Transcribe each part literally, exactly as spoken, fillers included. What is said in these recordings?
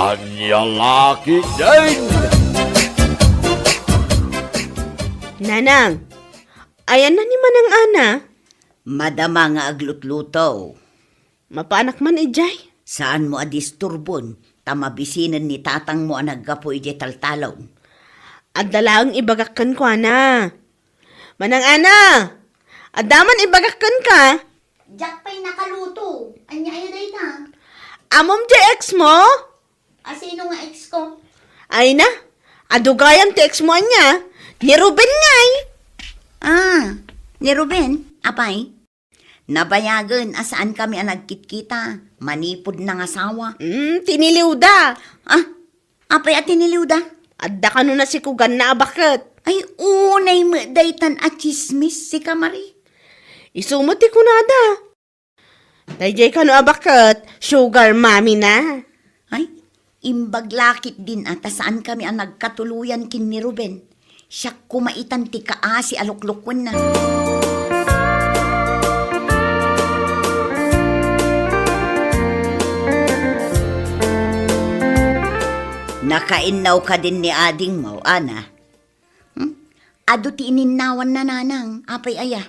Ania la ketdin? Nanang, ayanna ni Manang Ana? Madama nga aglutluto. Mapaanak man idiay? Saanmo a disturbon, ta mabisinen ni tatangmo a naggapu idiay taltalon. Adda laeng ibagak kenkuana. Manang Ana, adda man ibagak kenka? Diak pay nakaluto. Ania aya dayta? Ammom diay ex mo? A, sino nga ex ko? Ay na, adu gayam ti ex mo ania? Ni Ruben ngay. Ah, ni Ruben? Apay? Nabayagen a saankami a nagkitkita. Manipud nangasawa. Mm, tiniliwda. Ah, apay a tiniliwda? Adda kano nasikuganna a baket. Ay, unay met daytan a tsismis, sika, Marie. Isu met ti kunada. Daydiay kano a baket, sugar mommy na. Ay, imbag la ketdin a ta saankami a nagkatuloyan ken ni Ruben. Siak koma itan ti kaasi a luklukuenna. Nakainnaw kadin ni adingmo, Ana? Hmm? Adu ti ininnawanna, Nanang. Apay aya?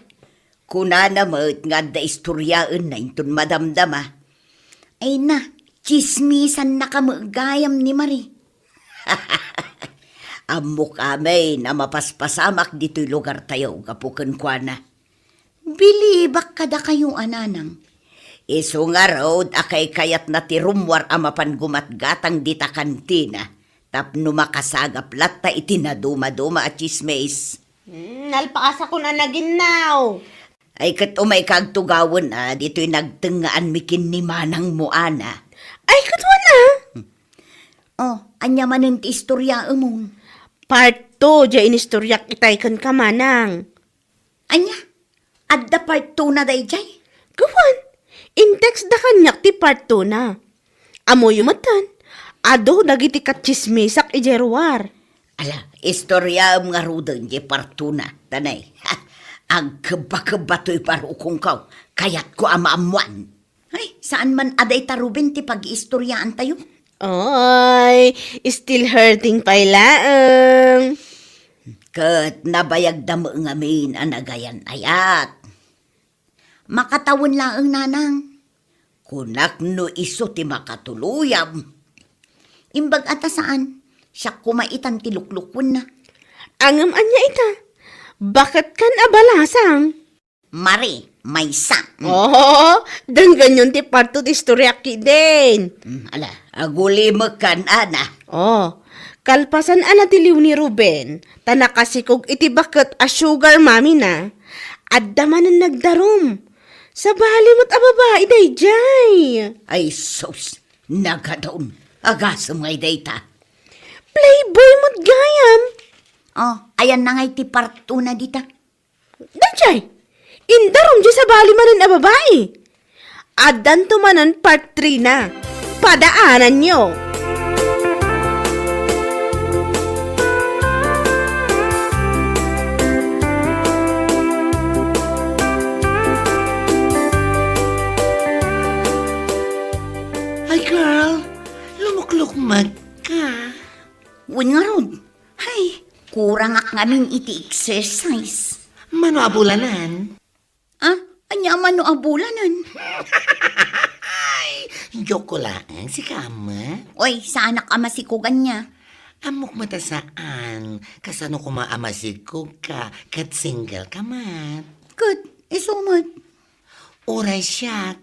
Kunana met nga adda istoriaenna inton madamdama. Ay na, tsismisannaka met gayam ni Marie. Ammok amin a mapaspasamak ditoy lugartayo gapu kenkuana. Bilibak kadakayo a nanang. Isu ngarud a kaykayatna ti rummuar a mapan gumatgatang dita kantina tapno makasagap latta iti nadumaduma a tsismis. Hmm, nalpaasakon a naginnaw. Ay, ket umayka agtugawen a ditoy nagtengngaanmi ken ni manangmo, Ana. Ay, ket wen a? Oh, ania manen ti istoriaemon? Part two, diay inistoriak itay kenka, manang. Ania? Adda part two na daydiay? Gawan, in-text da kaniak ti part two na. Ammoyo metten, adu dagiti katsismisak idiay ruar. Ala, istoriaem ngaruden diay part two na, ta nay. Agkebba-kebba toy barukongko, kayatko a maammoan. Ay, saan man a dayta Ruben ti pagiistoriaantayo? Oy, still hurting pay laeng. Ket nabayagda met ngamin a nagayan-ayat. Makatawen laeng, nanang. Kunak no isu ti makatuloyam. Imbag a ta saan, siak koma itan ti luklukuenna. Ngem ania ita? Baket kan a balasang? Mari, maysa. Mm. Oh, denggenyon ti part two ti istoriak ketdin. Mm, ala, agulimek kan, Ana. Oh, kalpasan a natiliw ni Ruben, ta nakasikog iti baket a sugar mommy na, adda manen nagdarum. Sabali met a babai daydiay. Ay, sus, nagadun. Agasem ngay dayta. Playboy met gayam. Oh, ayanna ngay ti part two na dita. Daydiay, indarum diay sabali manen a babai. Addanto manen part three na. Padaananyo. Ay, girl, lumuklukmeg ka. Wen ngarud. Hay, kurangak ngamin iti exercise. Mano a bulanen? Ah, ania mano a bulanen? Ay, joke ko laeng, sika, Ama. Oy, saanak a masikog ania. Ammok met a saan, kasano koma a masikog ka, ket single ka met. Ket, isu met. Uray siak,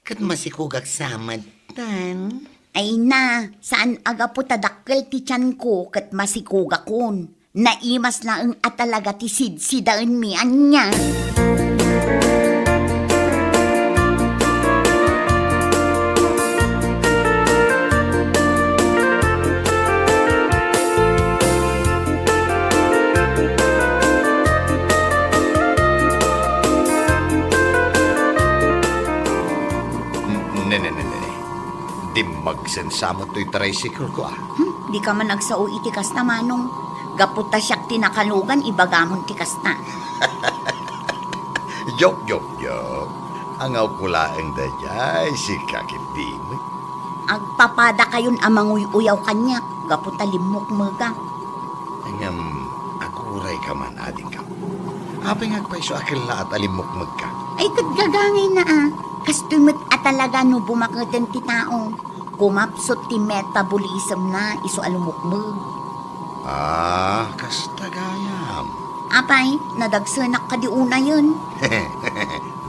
ket masikogak sa met, tan. Ay na, saan a gapu ta dakkel ti tianko ket masikogakon. Naimas laeng a talaga ti sidsidaenmi ania. Ne, ne, ne, ne. Dimmagsensa met toy tricycle ko, ah. Hmm, dika man agsao iti kasta, Manong. Gapu ta siak ti nakalugan, ibagamon ti kasta. Joke, joke, joke. Angawko laeng daydiay, sika ketdi met. Agpapadakayon a manguy-uyaw kaniak gapu ta limmukmegak. Ngem, aguray ka man, adingko. Apay nga agpayso a kellaat a limmukmegka? Ay, ket gagangayna a. Kastoy met a talaga no bumaketen ti tao. Kumapsut ti metabolismna isu a lumukmeg. Ah, kasta gayam. Apay, nadagsenak kadi unayen?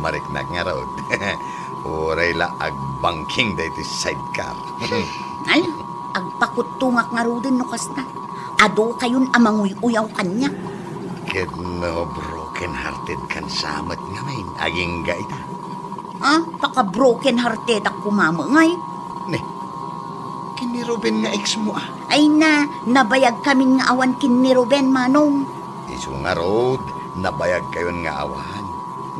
Mariknak ngarud. Uray la agbangking daytoy sidecar. Ala, agpakuttongak ngaruden no kasta. Adu kayon a manguy-uyaw kaniak. Ket no broken hearted kan sa met ngamin, agingga ita. Ah, paka-broken hearted ak kumamengay. Ne, ken ni Ruben nga ex mo, ah. Ay na, nabayag kamin nga awan ken ni Ruben, Manong. Isu ngarud, nabayag kayon nga awan.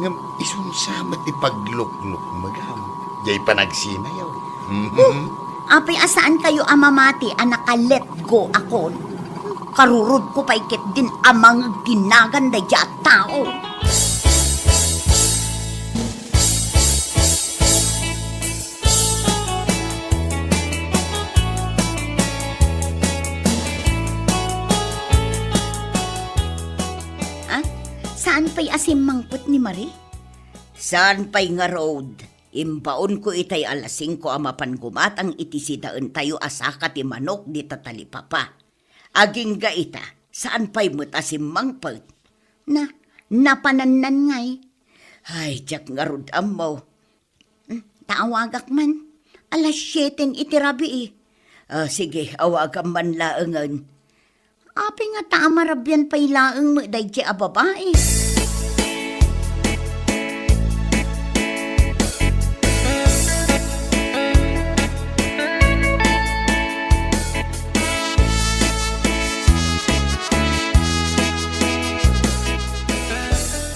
Ngem isun sa met ti pagluknukmegam. Jay panagsinayaw. Mhm. Apay a saan kayo a mamati a naka-let go akon? Karurod ko pay ket din a mangeg ti nagan daydi a tao. Ah, saan pay a simmangpet ni Marie? Saan pay ngarud? Imbaonko itay alas singko a mapan gumatang iti sidaentayo a saka ti manok dita talipapa. Agingga ita, saan pay met a simmangpet? Na, napanannan ngay. Ay, diak ngarud ammo. Hmm, ta awagak man. Alas sieten iti rabii. Ah, sige, awagam man laengen. Apay nga ta a marabian pay laeng met daydi a babai?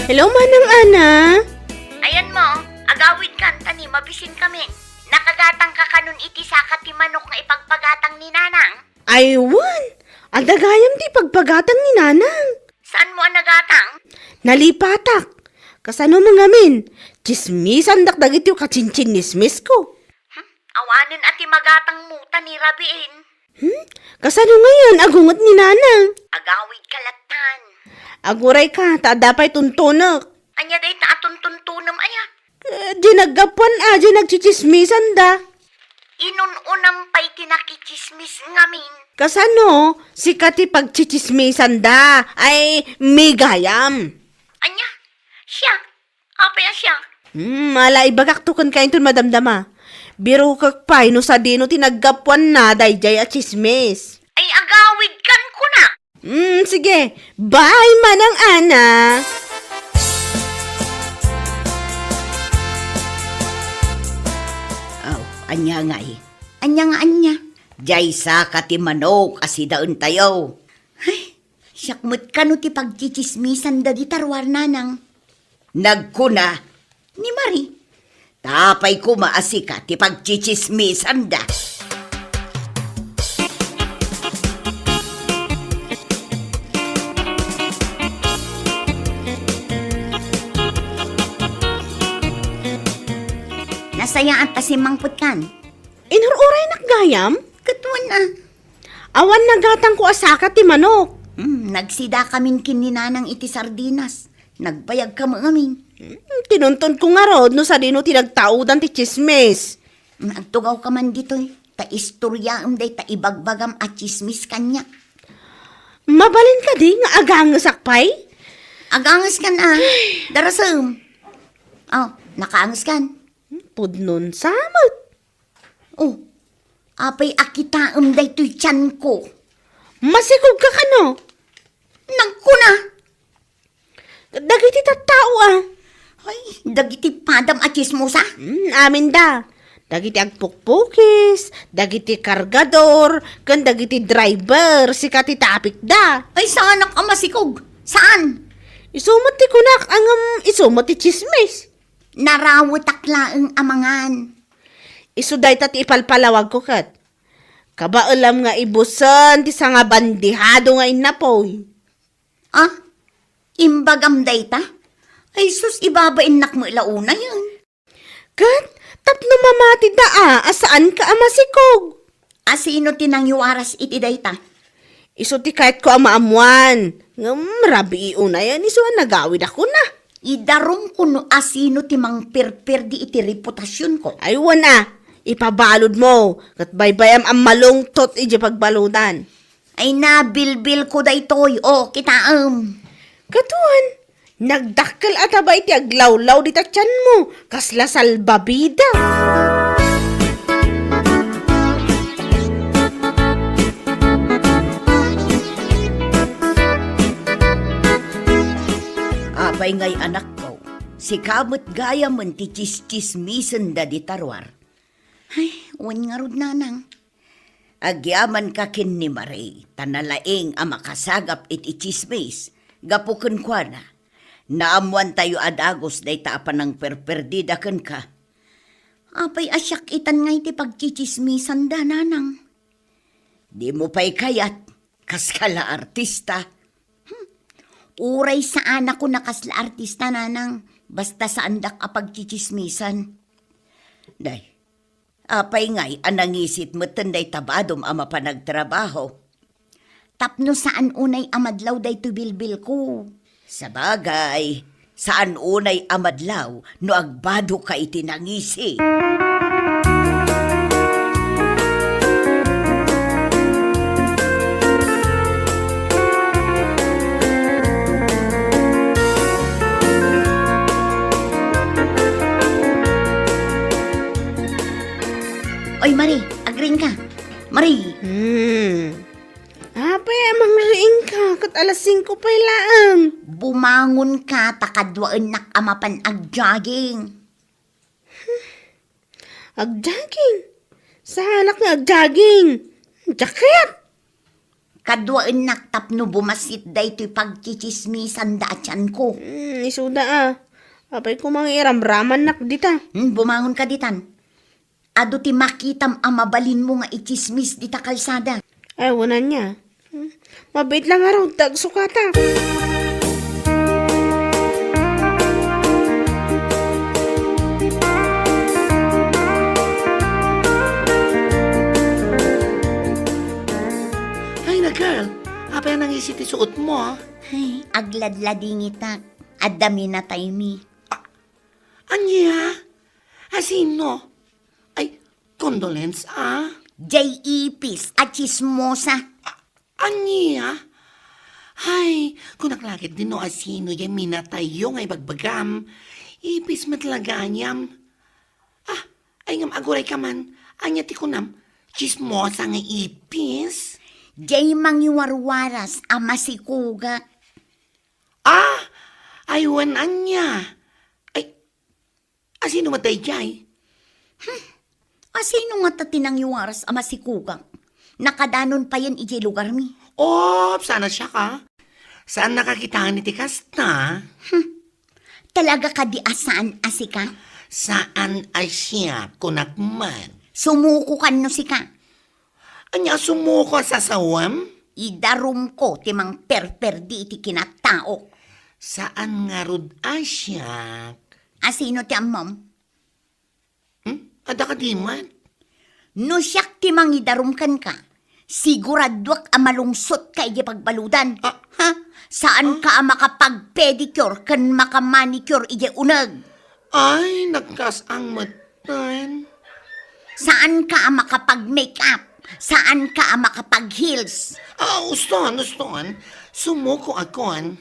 Hello, Manang Ana. Ayan mo, agawid kan, ta ni mabisin kami. Nakagatang ka kanon iti saka ti manok nga ipagpagatang ni Nanang? Ay, wen! Adda gayam ti pagpagatang ni Nanang. Saan mo a nagatang? Nalipatak. Kasano mo ngamin? Tsismisandak dagiti kacinchinnismisko. Hmm? Awanen a ti magatang mo ta ni rabiin. Hmm? Kasano ngayon? Agunget ni Nanang. Agawid ka latan. Aguray ka, ta adda pay tuntunek. Anya dayta a tuntuntunem aya? Eh, di naggapuan a, di nagtsitsismisan da. Inun-unam pay ti nakitsismis ngamin. Kasano? Sika ti pagtsitsismisan da. Ay, migayam. Anya? Siya? Apay a siya? Hmm, ala, ibagak to ken kainton madamdama. Birokek pay no sadino ti naggapuanna daydiay a tsismis. Ay, agawid kan kuna. Hmm, sige. Bye, Manang Ana. Aw, anya ngay? Anya nga anya? Diay saka ti manok a sidaentayo. Ay, siak met kano ti pagtsitsismisan dagita ruar, Nanang. Nagkuna ni Marie, ta apay koma a sika ti pagtsitsismisanda. Nasayaat a simmangpet kan. Inur-uraynak gayam? Ket wen a. Awan nagatangko a saka ti manok. Hmm, nagsida kamin ken ni Nanang iti sardinas. Nagbayag kami ngamin. Hmm, tinunton ko ngarud no sadino ti nagtaudan ti tsismis. Hmm, agtugaw ka man ditoy. Ta istoryaem dayta ibagbagam a tsismis kaniak. Mabalin kadi nga agangesak pay? Aganges kan a. Darasem. Oh, nakaanges kan. Hmm, pudnon sa met. Oh, apay a kitaem daytoy tianko? Masikog ka kano? Nagkuna. Dagiti tattao a. Ay, dagiti padam a tsismosa? Hmm, amin da. Dagiti agpukpukis, dagiti kargador, ken dagiti driver, sika ti tapikda. Ay, saanak a masikog. Saan? Isu met ti kunak, ngem isu met ti tsismis. Narawetak laeng a mangan. Isu dayta ti ipalpalawagko ket. Kabaelam nga ibusen ti sangabandihado nga innapoy. Ah, imbagam dayta? Ay sus, ibabainnak met la unayen. Ket Tapno mamatida a, a saanka a masikog. A sino ti nangiwaras iti dayta? Isu ti kayatko a maammuan. Ngem rabii unayen isu a nagawidakon a. Idarumko no a sino ti mangperperdi iti reputasionko. Ay, wen a, ipabaludmo, ket baybayam a malungtot iti pagbaludan. Ay, nabilbilko daytoy, o, kitaem. Ket wen, nagdakkel a taba iti aglawlaw dita tianmo, kasla salbabida. Apay ngay, anakko, sika met gayamen ti tsistsismisenda dita ruar. Ay, wen ngarud, nanang. Agyamanka ken ni Marie, ta nalaing a makasagap iti tsismis, gapu kenkuana. Naammoantayo a dagus dayta a panangperperdida kenka. Apay a siak itan nga iti pagtsitsismisanda, nanang? Dimo pay kayat, kaska la artista. Hmm. Uray saanakon a kasla artista, nanang, basta saandak a pagtsitsismisan. Day, apay ngay a nangisit metten dayta badom a mapanagtrabaho? Tapno saan unay a madlaw daytoy bilbilko. Sabagay, saan unay a madlaw no agbadoka iti nangisi. Oy, Marie, agriingka. Marie. Hmm. Apay a mangriingka, ket alas singko pay laeng. Bumangonka ta kaduaennak a mapan agjogging. Agjogging? Saanak nga agjogging? Diak kayat. Kaduaennak tapno bumassit daytoy pagtsitsismisanda a tianko. Hmm, isuda a. Apay koma nga iramramannak dita. Hmm, bumangonka ditan. Adu ti makitam a mabalinmo nga itsismis dita kalsada. Ay, wen ania. Hmm? Mabiit la ngarud ta agsukatak. Ay, na, girl. Apay a nangisi ti suotmo, a? Ay, agladladingitak. Adda minataymi. A-, ania? A sino? Ay, condolence, a? Jay Ipis a tsismosa. A-, ania? Ay, kunak la ketdi no a sino jay minatayyo nga ibagbagam. Ipis met la gayam. A, ay ngem agurayka man. Ania ti kunam? Tsismosa nga ipis? Jay mangiwarwaras a masikugak. A, ay wen ania? Ay, a sino met daydiay? Hmm. A sino ngata ti nangiwaras a masikugak? Nakadanon payen idiay lugarmi. Op, saan a siak, a? Saannaka kitaen iti kasta? Hmm. Talaga kadi a saan a sika? Saan a siak, kunak man. Sumukokan no sika. Ania a sumuko a sasawem? Idarumko ti mangperperdi iti kinataok. Saan ngarud a siak. A sino ti ammom? Hmm? Adda kadi met? No siak ti mangidarum kenka, siguraduak a malungsotka idiay pagbaludan. A. Ha? Saanka a makapag-pedicure ken makamanicure idiay uneg. Ay, nagkas-ang metten. Saanka a makapag-makeup. Saanka a makapag-heels. A, uston, uston. Sumukoakon.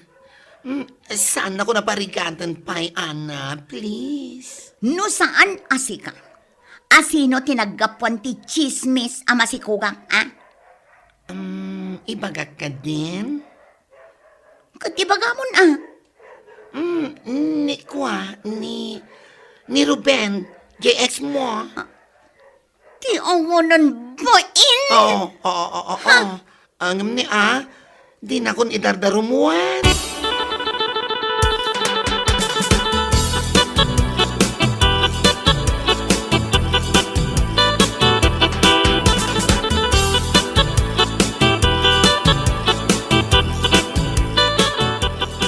Mm, saannakon a parigaten pay, Ana, please. No saan a sika, a sino ti naggapuan ti tsismis a masikugak, a? Mm, ibagak kadin? Ket ibagamon, a? Mm, ni kua, ni, ni Ruben, jay ex mo. A, ti awanan bain? Oo, oo, oo, oo. Ha? Ngem ni a, dinakon idardarumuen.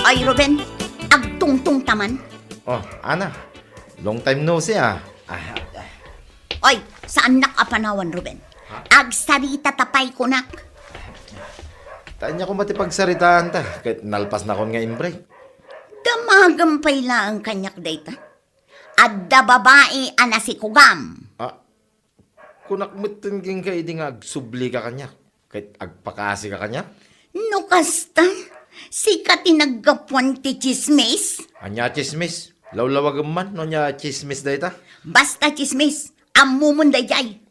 Ay, Ruben, agtungtong ta man. Oh, Ana, long time no see, a. Ah, ah. Oy, saannak a panawan, Ruben. Ha? Agsarita ta pay kunak. Ta ania koma ti pagsaritaan ta, ket nalpasnakon nga in-break. Damagem pay laeng kaniak dayta. Adda babai a nasikugam. Ah, kunak metten kenka idi nga agsublika kaniak, ket agpakaasika kaniak? No kasta, sika ti naggapuan ti tsismis? Ania a tsismis? Lawlawagem man no ania a tsismis dayta. Basta tsismis, ammomon daydiay.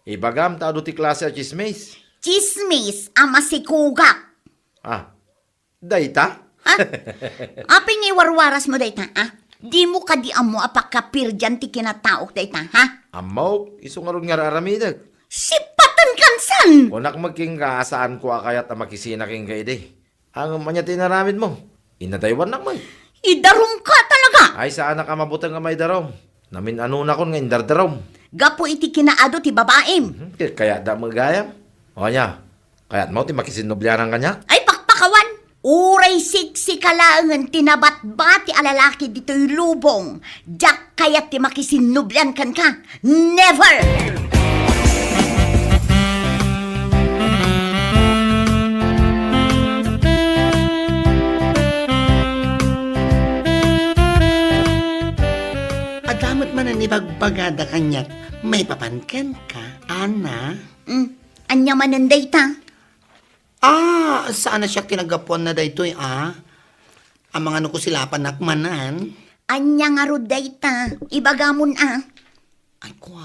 Ibagam ta adu ti klase a tsismis. Tsismis a masikugak. Ah, dayta? Ha? Apay nga iwarwarasmo dayta, a? Dimo kadi ammo a pakapirdian ti kinataok dayta, ha? Ammok, isu ngarud nga ar-aramidek. Sipaten kansan! Kunak met kenka a saanko a kayat a makisina kenka idi. Ngem ania ti inaramidmo? Inadaywannak met. Idarumka talaga! Ay, saanak a mabuteng a maidarum. Namin-anonakon nga indardarum. Gapu iti kinaadu ti babaim. Mhm, ket kayatda met gayam. O ania? Kayatmo ti makisinnublianan kaniak? Ay, pakpakawan! Uray siksika laengen ti nabatbati a lalaki ditoy lubong, diak kayat ti makisinnublian kenka. Never! Adda met manen ibagbagada kaniak maipapan kenka, Ana. Mm, ania manen dayta? Ah, saan a siak ti naggapuanna daytoy, a? Amangan no kusilapannak manen. Ania ngarud dayta? Ibagamon, a. Ay, kua.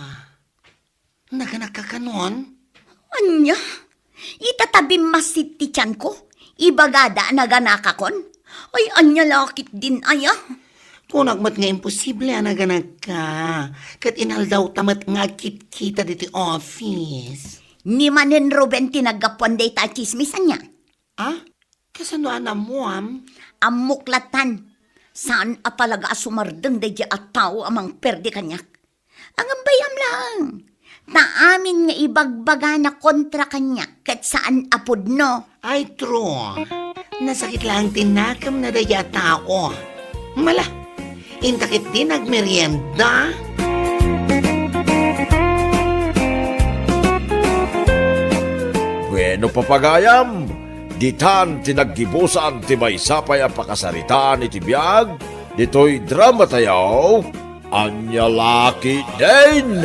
Naganakka kanon? Ania? Ita ta bimmassit ti tianko? Ibagada a naganakakon? Ay, ania la ketdin aya? Kunak met nga imposible a naganakka. Ket inaldawta met nga agkitkita ditoy office. Ni manen Ruben ti naggapuan dayta a tsismis, ania? Ah? Kasano a naammoam? Ammok latan. Saan a talaga a sumardeng daydiay a tao a mangperde kaniak. Ngem bay-am laeng. Ta amin nga ibagbagana kontra kaniak ket saan a pudno. Ay, true. Nasakit laeng ti nakemna daydiay a tao. Mala, inta ketdi nagmerienda. Bueno, papagayam, ditan ti naggibusan ti maysa pay a pakasaritaan iti biag ditoy dramatayo, Ania la ketdin.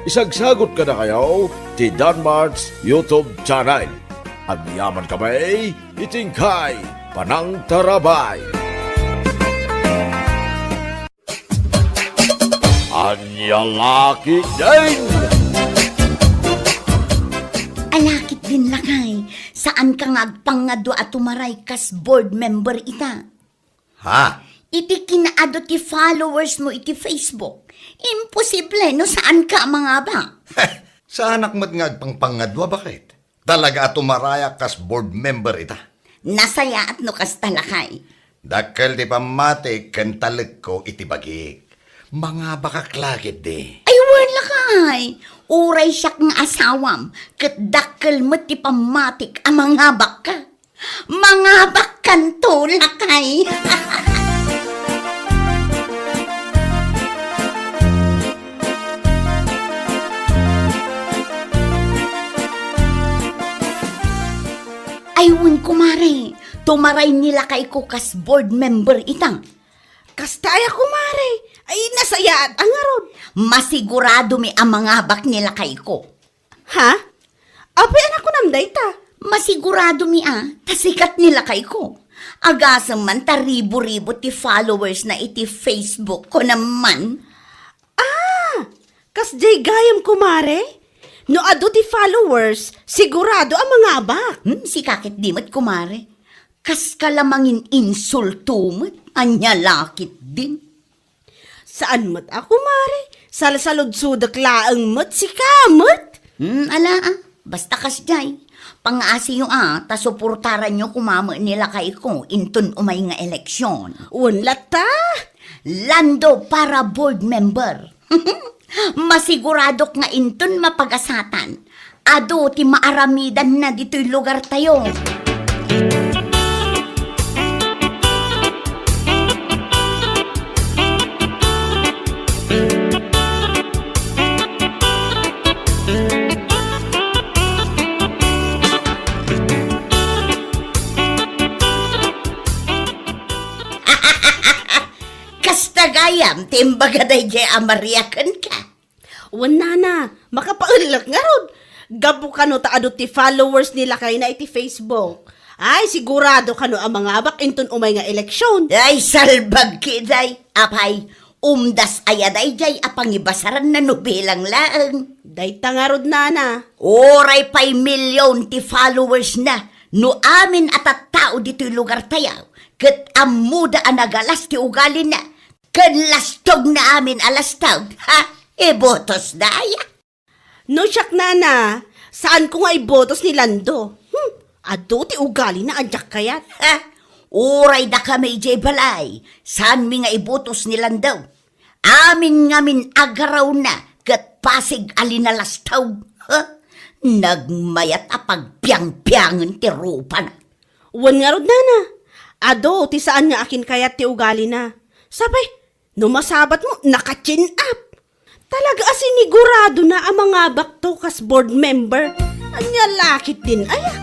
Isagsagut kadakayo ti Danmart's YouTube channel. Agyamankami iti inkay panangtarabay. Ania la ketdin? Ala ketdin, lakay, saanka nga agpangadua a tumaray kas board member ita? Ha? Iti kinaadu ti followers mo iti Facebook, imposible no saanka a mangabak. Saanak met nga agpangpangadua, baket. Talaga a tumarayak kas board member ita. Nasayaat no kasta, lakay. Dakkel ti pammatik ken talekko iti bagik. Mangabakak la ketdi. Ay, wen, lakay. Uray siak nga asawam, ket dakkel met ti pammatik a mangabakka. Mangabakkanto, lakay. Ay, wen, kumare. Tumaray ni lakayko kas board member ita. Kasta aya, kumare? Ay, nasayaat a ngarud. Masiguradomi a mangabak ni lakayko. Ha? Apay a nakunam dayta? Masiguradomi a, ta sikat ni lakayko. Agasem man ta ribu-ribu ti followers na iti Facebook ko naman. Ah! Kasdiay gayam, kumare? No adu ti followers, sigurado a mangabak. Hmm, sika ketdi met, kumare. Kaska la mangin-insulto met, ania la ketdin. Saan met a, kumare, salsaludsodek laeng met sika met. Hmm, ala a, basta kasdiay. Pangaasiyo a, ta suportaranyo koma met ni lakayko inton umay nga eleksyon. Wen latta. Lando para board member. Masiguradok nga inton mapagasatan, adu ti maaramidanna ditoy lugartayo. Ti imbaga daydiay a Maria kenka. Wen, nana, makapaellek ngarud. Gapu kano ta adu ti followers ni lakayna iti Facebook. Ay, sigurado kano a mangabak inton umay nga eleksyon. Ay, salbag ki, day. Apay, umdas aya daydiay a pangibasaranna no bilang laeng. Dayta ngarud, nana. Uray pay million ti followers na no amin a tattao ditoy lugar tayo, ket ammoda a nagalas ti ugalina, ken lastogna amin a lastog, ha? Ibotos daya. No siak, nana, saanko nga ibotos ni Lando. Hmm, adu ti ugalina a diak kayat. Ha? Uray dakami idiay balay, saanmi nga ibotos ni Lando. Amin ngamin agarawna ket pasig a linalastog. Ha? Nagmayat a pagpiangpiangen ti rupana. Wen ngarud, nana, adu ti saan nga akinkayat ti ugalina. Sapay, no masabatmo, naka-chin up. Talaga a siniguradona a mangabakto kas board member. Ania la ketdin aya?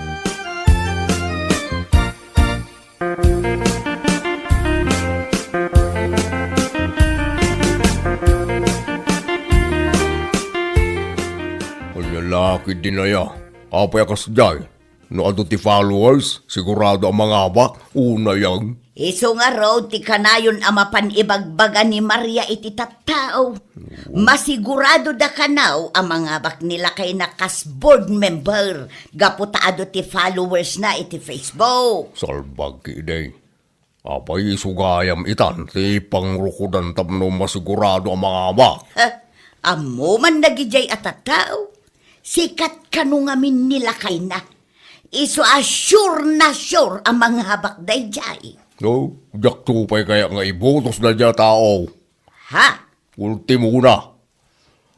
Ania la ketdin aya? Apay a kasdiay? No adu ti followers, sigurado a mangabak, unay ang. Isu ngarud ti kanayon a mapan ibagbaga ni Maria iti tattao. Masiguradoda kano a mangabak ni lakayna kas board member gapu ta adu ti followers na iti Facebook. Salbag ki, day. Apay isu gayam itan ti pangrukodan tapno masigurado a mangabak? Ha? Ammo man dagidiay a tattao? Sikat kano ngamin ni lakayna. Isu a sure na sure a mangabak daydiay. No, diakto pay kayat nga ibotos daydiay a tao. Ha? Ultimona.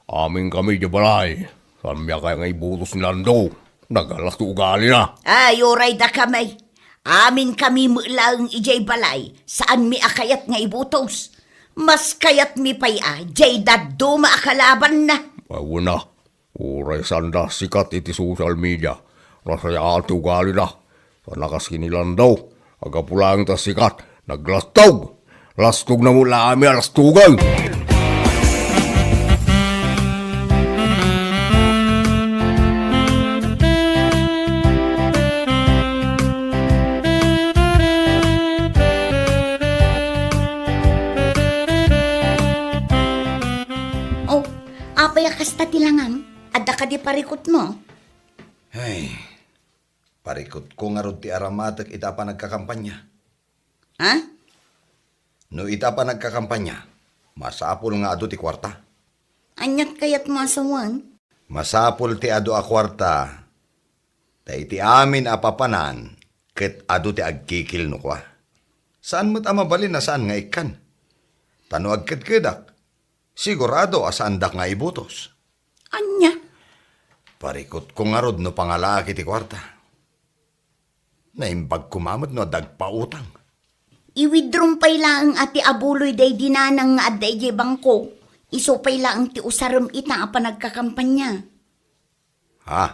Amin kami di balay. Saanmi a kayat nga ibotos ni Lando? Nagalas ti ugalina. Ay, uray dakami. Amin kami met laeng idiay balay. Saanmi a kayat nga ibotos. Mas kayatmi pay a diay dadduma a kalabanna. Ay, wen a. Uray saanda sikat iti social media, nasayaan ti ugalida. Saan a kas ken ni Lando, a gapu laeng ta sikat, naglastog. Lastogna met la amin a lastogen. Oh, apay a kasta ti langam? Adda kadi parikutmo? Ay, parikutko ngarud ti aramatek ita a panagkakampanya. Ha? No ita a panagkakampanya, masapul nga adu ti kuarta. Aniat kayatmo a sawen? Masapul ti adu a kuarta, ta iti amin a papanan, ket adu ti agkikil no kua. Saan met a mabalin a saan nga ikkan. Ta no agkedkedak, sigurado a saandak nga ibotos. Ania? Parikutko ngarud no pangalaak iti kuarta. Naimbag koma met no adda agpautang. I-withdraw pay laeng a ti abuloy daydi nanang nga adda idiay bangko. Isu pay laeng ti usarem ita a panagkakampanya. Ha?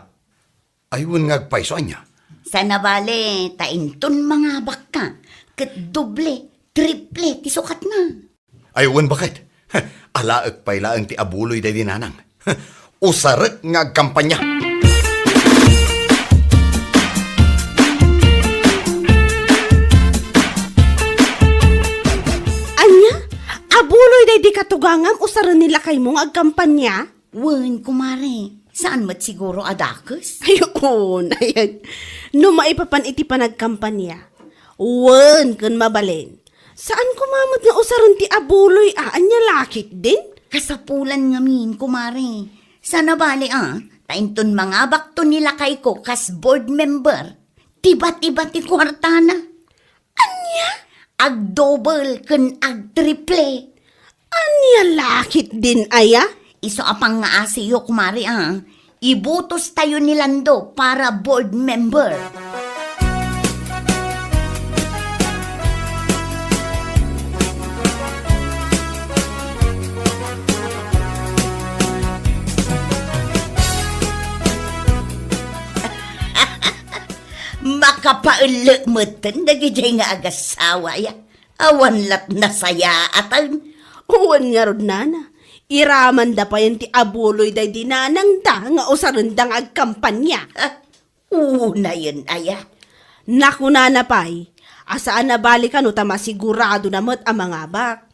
Ay, wen nga agpayso, ania? Saan a bale, ta inton mangabakka, ket doble, triple ti sukatna. Ay, wen baket. Alaek pay laeng ti abuloy daydi nanang. Usarek nga agkampanya. Ania? Abuloy daydi katugangam usaren ni lakaymo nga agkampanya? Wen, kumare, saan met siguro a dakes? Ay, oo, ayan. No maipapan iti panagkampanya, wen, ken mabalin, saan koma met nga usaren ti abuloy a ania la ketdin? Kasapulan ngamin, kumare. Saan a bale a, ta inton mangabakto ni lakayko kas board member, tibat-ibat ti kuartana. Ania? Agdouble ken agtriple. Ania la ketdin aya? Isu a pangngaasiyo, kumare, a. Ibotos tayo ni Lando para board member. Makapaellek metten dagidiay nga agasawa, ya. Awan lat nasayaatan. Wen ngarud, nana, iramanda payen ti abuloy daydi nanangda nga usarenda nga agkampania. Unayen aya? Nakunana pay, a saan a bali kano ta masigurado na met a mangabak.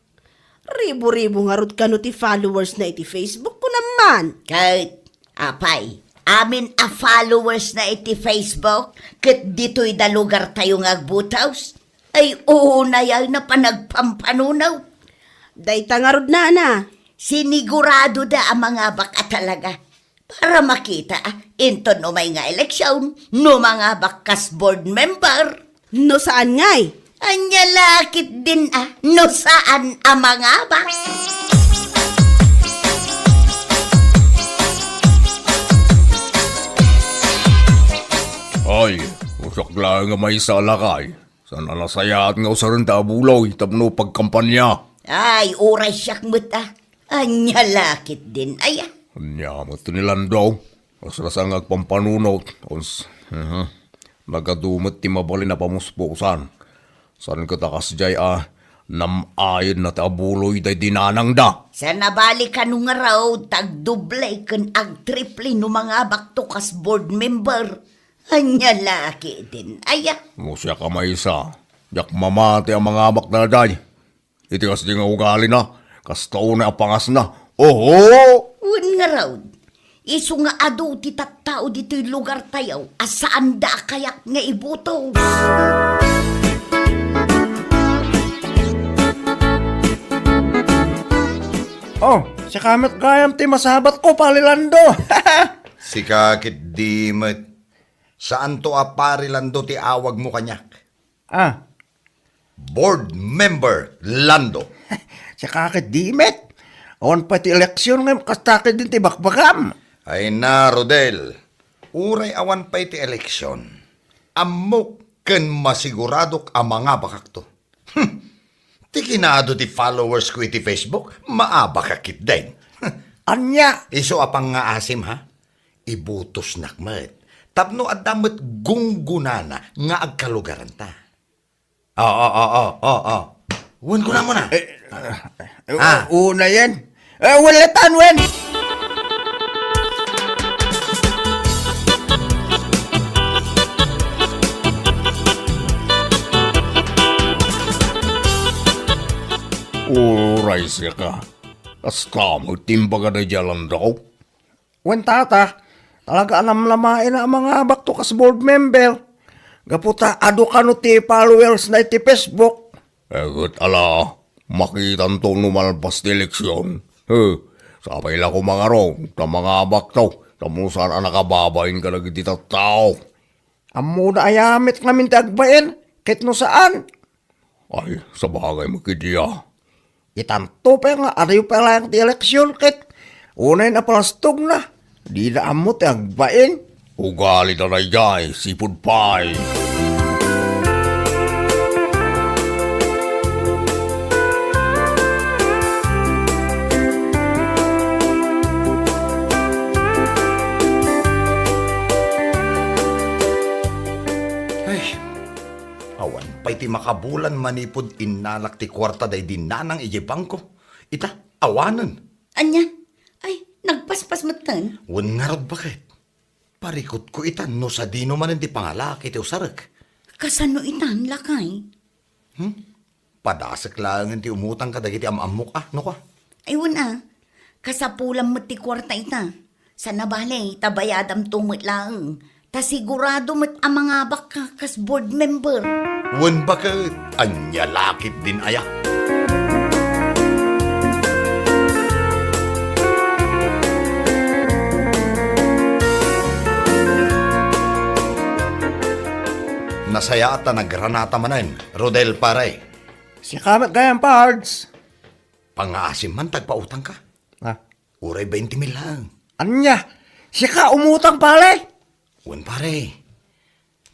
Ribu-ribu ngarud kano ti followers na iti Facebook, kunam man. Ket, apay, amin a followers na iti Facebook, ket ditoy da lugar tayo nga agbutos? Ay, unay ay na panagpampanunaw. Dayta ngarud, nana. Sinigurado da a mangabak a talaga. Para makita, ah, inton umay nga eleksyon, no mangabak kas board member. No saan ngay? Anya lakit din, ah, no saan a mangabak. Ay, usak lang nga maysa a lakay. Saan a nasayaat nga usarenda a buloy tapno pagkampanya? Ay, uray siak met, ah. Anya lakit din, aya? Anya met ni Lando. Kasla saan nga agpampanunot. Uns, mhm. Nagadu met ti mabalin a pamuspusan. Saan ket a kasdiay a nam-ayen na ti abuloy daydi nanangda. Saan a bali kano ngarud ta agdoble ken agtriple no mangabakto kas board member. Anya lakit din, aya? No siak a maysa, diak mamati a mangabak daydiay. Iti kasdi nga ugalina, kasta unay a pangasna. Oho! Wen ngarud, isu nga adu ti tattao ditoy lugar tayo a saanda a kayak nga ibutos. Oh, siaka met gayam ti masabatko, Pari Lando. Sika ket di met. Saanto a Pari Lando ti awagmo kaniak. Ah. Board member Lando. Siaka ket di met. Awan pay ti eleksyon ngem kasta ket din ti bakbakam. Ay na, Rodel. Uray awan pay ti eleksyon. Ammok ken masiguradok a mangabakakto. Hmm. Ti kinaadu ti followers ko iti Facebook, maabakak ketdin. Ania? Isu a pangngaasim, ha? Ibutosnak met. Tapno adda met gunggonana nga agkalugaranta. Oo, oo, oo, oo. Wen kunam na. Eh, eh, Ah. Unayen. Eh, wen latta, wen. Uray siaka. Kasta met ti imbaga daydiay a Lando. Wen, tata, talaga a namnamaen a mangabakto kas board member. Gapu ta adu kano ti followers na iti Facebook. Eh, ket ala, makitanto no malpas ti eleksyon. He, sapay la koma ngarud ta mangabakto, tapno saan a nakababain kadagiti tattao. Ammona aya met ngamin ti agbain, ket no saan? Ay, sabagay met ketdi a. Itanto pay nga adu pay laeng ti eleksyon ket unay a palastogna, dida ammo ti agbain. Ugalida daydiay, sipud pay. Ay, awan pay ti makabulan manipud innalak ti kuarta daydi nanang idiay bangko. Ita, awanen. Ania? Ay, nagpaspas metten? Wen ngarud, baket. Parikutko itan no sadino manen ti pangalaak iti usarek. Kasano itan, lakay? Hmm? Padasek laengen ti umutang kadagiti am-ammok a, no kua? Ay, wen a. Kasapulam met ti kuarta ita. Saan a bale, ta bayadamto met laeng. Ta sigurado met a mangabakka kas board member. Wen baket, ania lakit din aya? Nasayaat ta nagranata manen, Rodel, pare. Siaka met gayam, Pards. Pangngaasim man ta agpautangka. Ah. Uray bainte mil laeng. Ania? Siaka umutang, pare? Wen, pare.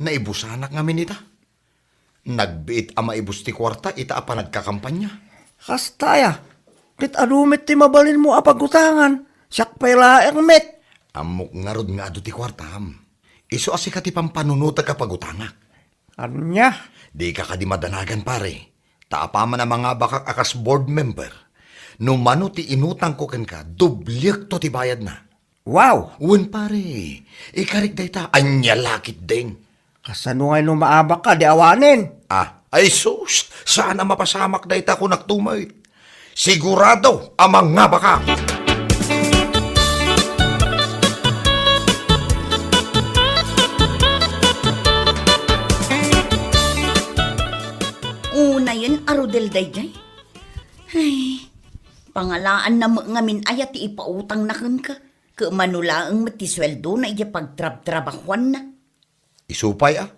Naibusanak ngamin ita. Nagbiit a maibus ti kuarta ita a panagkakampanya. Kasta aya. Ket adu met ti mabalinmo a pagutangan. Siak pay laeng met. Ammok ngarud nga adu ti kuartam. Isu a sika ti pampanunotek a pagutangak. Ania? Dika kadi madanagan, pare. Ta apaman a mangabakak a kas board member, No mano ti inutangko kenka, dobliekto ti bayadna. Wow! Wen, pare, ikarik dayta, ania la ketdin? Kasano ngay no maabak ka, di awanen? Ah, ay sus, saan a mapasamak dayta, kunak tumet. Sigurado a mangabakak. Unayen a Rodel daydiay. Ay, pangalaanna met ngamin aya ti ipautangna kenka. Ket mano laeng met ti sueldona idiay pagtrabtrabahuanna. Isu pay a?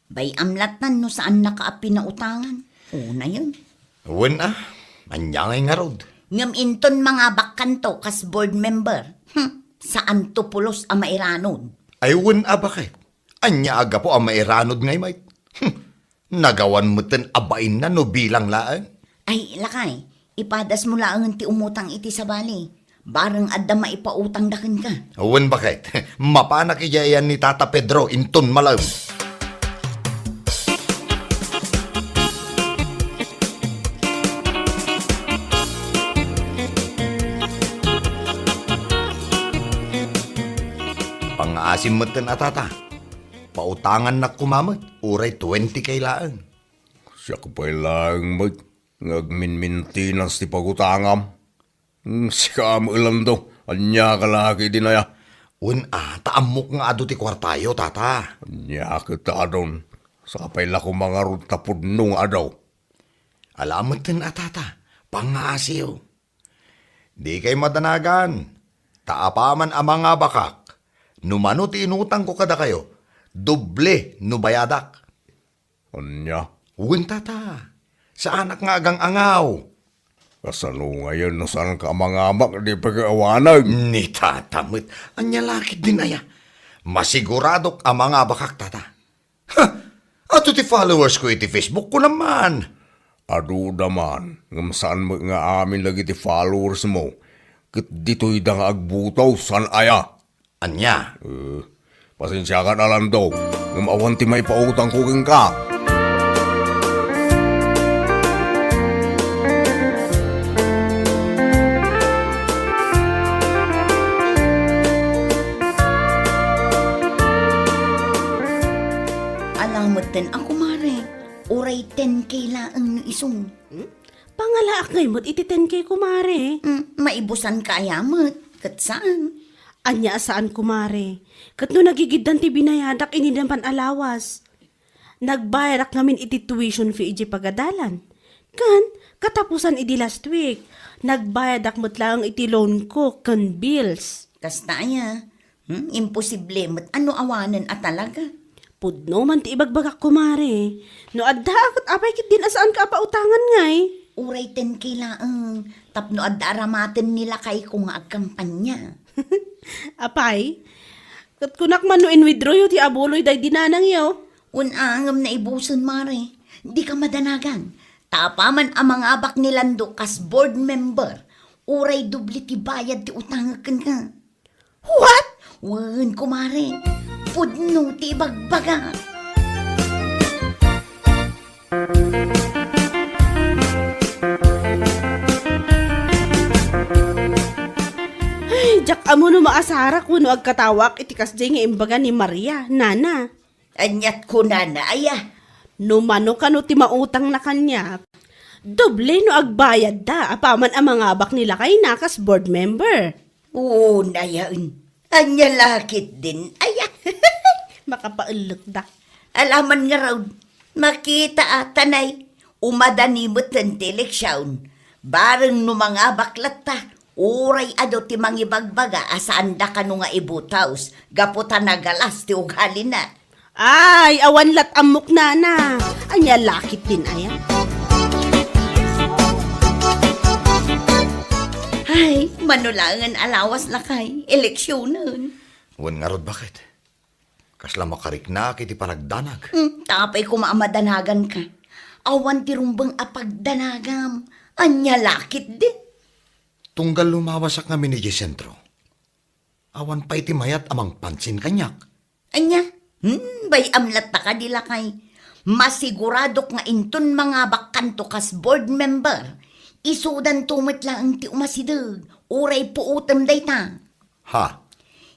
Bay-am lattan no saannaka a pinautangan. Unayen. Wen a, ania ngay ngarud? Ngem inton mangabakkanto kas board member, hmm, saanto pulos a mairanod. Ay wen a, baket? Ania a gapu a mairanod ngay met? Hmm, nagawan metten a bainna no bilang laeng. Ay, lakay, ipadasmo laengen ti umutang iti sabali. Bareng adda maipautangda kenka. Wen, baket? Mapanak idiay ayan ni Tata Pedro inton malem. Pangngaasim metten a, Tata. Pautangannak koma met, uray twenty K laeng. Siak pay laeng met nga agminmintinas ti pagutangam. Hmm, sika met, Lando, ania ka la ketdin aya? Wen a, ta ammok nga adu ti kuartayo, Tata. Ania ket adun? Sapay la koma ngarud ta pudno nga adu. Ala metten a, Tata, pangngaasim. Dikay madanagan, ta apaman a mangabakak, no mano ti inutangko kadakayo, doble no bayadak. Ania? Wen, Tata. Saanak nga agang-angaw. Kasano ngayen no saanka a mangabak, di pag-awanan? Ni Tata met. Ania la ketdin aya? Masiguradok a mangabakak, Tata. Ha! Adu ti followers ko iti Facebook, kunam man. Aduda man, ngem saan met nga amin dagiti followers mo. Ket ditoyda nga agbuto, saan aya? Ania? Eh, pasensiakan a, Lando, ngem awan ti maipautangko kenka. Ala metten a, kumare, uray ten K laeng no isu. Hmm? Pangalaak ngay met iti ten K, kumare. Hmm, maibusanka aya met, ket saan? Ania a saan, kumare? Ket no nagigiddan ti binayadak idi napan a lawas. Nagbayadak ngamin iti tuition fee idiay pagadalan. Ken, katapusan idi last week, nagbayadak met laeng iti loan ko ken bills. Kasta aya? Hmm, imposible met a no awanen a talaga. Pudno man ti ibagbagak, kumare. No adda a ket apay ketdin a saanka a pautangan ngay? Uray ten K laeng, tapno adda aramaten ni lakayko nga agkampanya. Apay? Ket kunak man no in-withdraw yo ti abuloy daydi nanangyo? Wen a, ngem naibusen, mare. Dika madanagan. Ta apaman a mangabak ni Lando kas board member, uray doble ti bayad ti utangek kenka. What? Wen, kumare. Pudno ti ibagbaga. Ay, diak ammo no maasarak wenno agkatawaak iti kasdiay nga imbaga ni Maria, nana. Aniat kunana aya? No mano kano ti mautangna kaniak, doble no agbayadda apaman a mangabak ni lakayna kas board member. Unayen. Ania la ketdin aya? Makapaellekda. Alaman ngarud, makita a tanay, umadani metten ti eleksion. Bareng no mangabak latta, uray adu ti mangibagbaga a saanda kano nga ibutos gapu ta nagalas ti ugalina. Ay, awan lat ammok, nana. Ania la ketdin aya? Ay, mano laengen a lawas, lakay, eleksionen. Wen ngarud, baket? Kasla makariknaak iti panagdanag. Hmm, ta apay koma a madanaganka. Awan ti rumbeng a pagdanagam. Ania la ketdin? Tunggal lumawasak ngamin idiay sentro, awan pay ti mayat a mangpansin kaniak. Ania? Hmm, bay-am latta kadi, lakay. Masiguradok nga inton mangabakkanto kas board member, Isudanto met laeng ti umasideg, uray puotem dayta. Ha?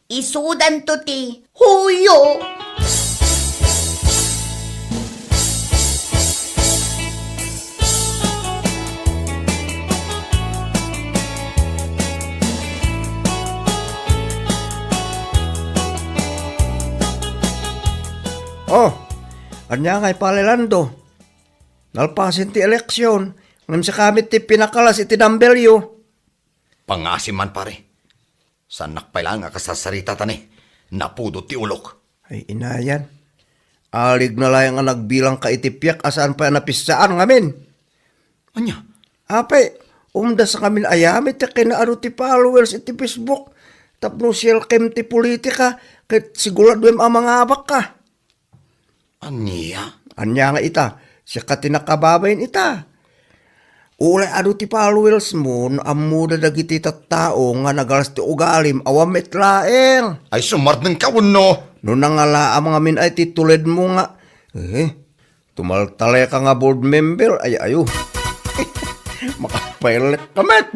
Isudanto ti huyo. Oh, ania ngay pay, Lando? Nalpasen ti eleksion, ngem sika met ti pinakalas iti dumbbell-yo. Pangngaasim man, pare. Saannak pay laeng a kasarsarita ta ni, napudot ti ulok. Ay, inayan. Aligna laeng a nagbilangka iti piak a saan pay a napissaan ngamin. Ania? Apay, umdas ngamin aya met ti kinaadu ti followers iti Facebook tapno sielkem ti politika ket siguraduem a mangabakka. Ania? Ania nga ita? Sika ti nakababain ita. Uray adu ti followers mo, no ammoda dagiti tattao nga nagalas ti ugalim, awan met laeng. Ay, sumardengka wenno? No nangalaam ngamin ay ti tuledmo nga, eh, tumaltaleka nga board member, ay ayo. Makapailek ka met.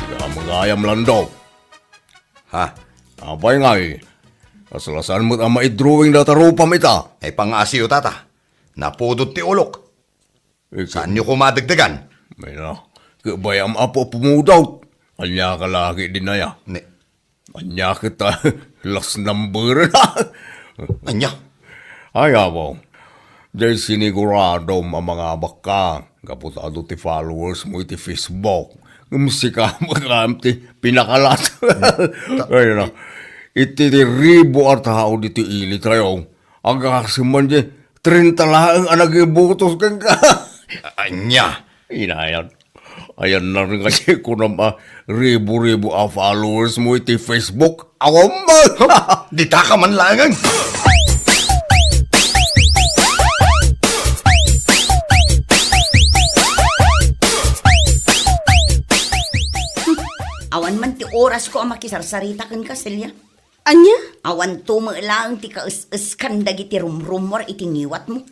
Ania gayam, Lando? Ha? Apay ngay, kasla saan met a maidrawing data rupam ita? Ay, pangngaasim, tata. Napudot ti ulok. Ika- Saanyo koma dagdagan? Ay na, ket bay-am a pumudot. Ania ka laki din aya? Ne. Ania ket a last number na? Ania? Ay, apo. Diay siniguradom a mangabakka. Gapu ta adu ti followers mo iti Facebook. Ngem sika met laeng ti pinakalas. Ay na. Iti ribu a tao ditoy ilitayo. Agasem man diay trenta laeng a nagibotos kenka. Ania? Inayan. Ayan na rin kasi kunam a ribu-ribu a followers mo iti Facebook. Awan man! Dita ka man laeng. Awan man ti orasko a makisarsarita kenka, Celia. Ania? Awanto met laeng ti kaes-eskan dagiti rumrumor iti ngiwatmo.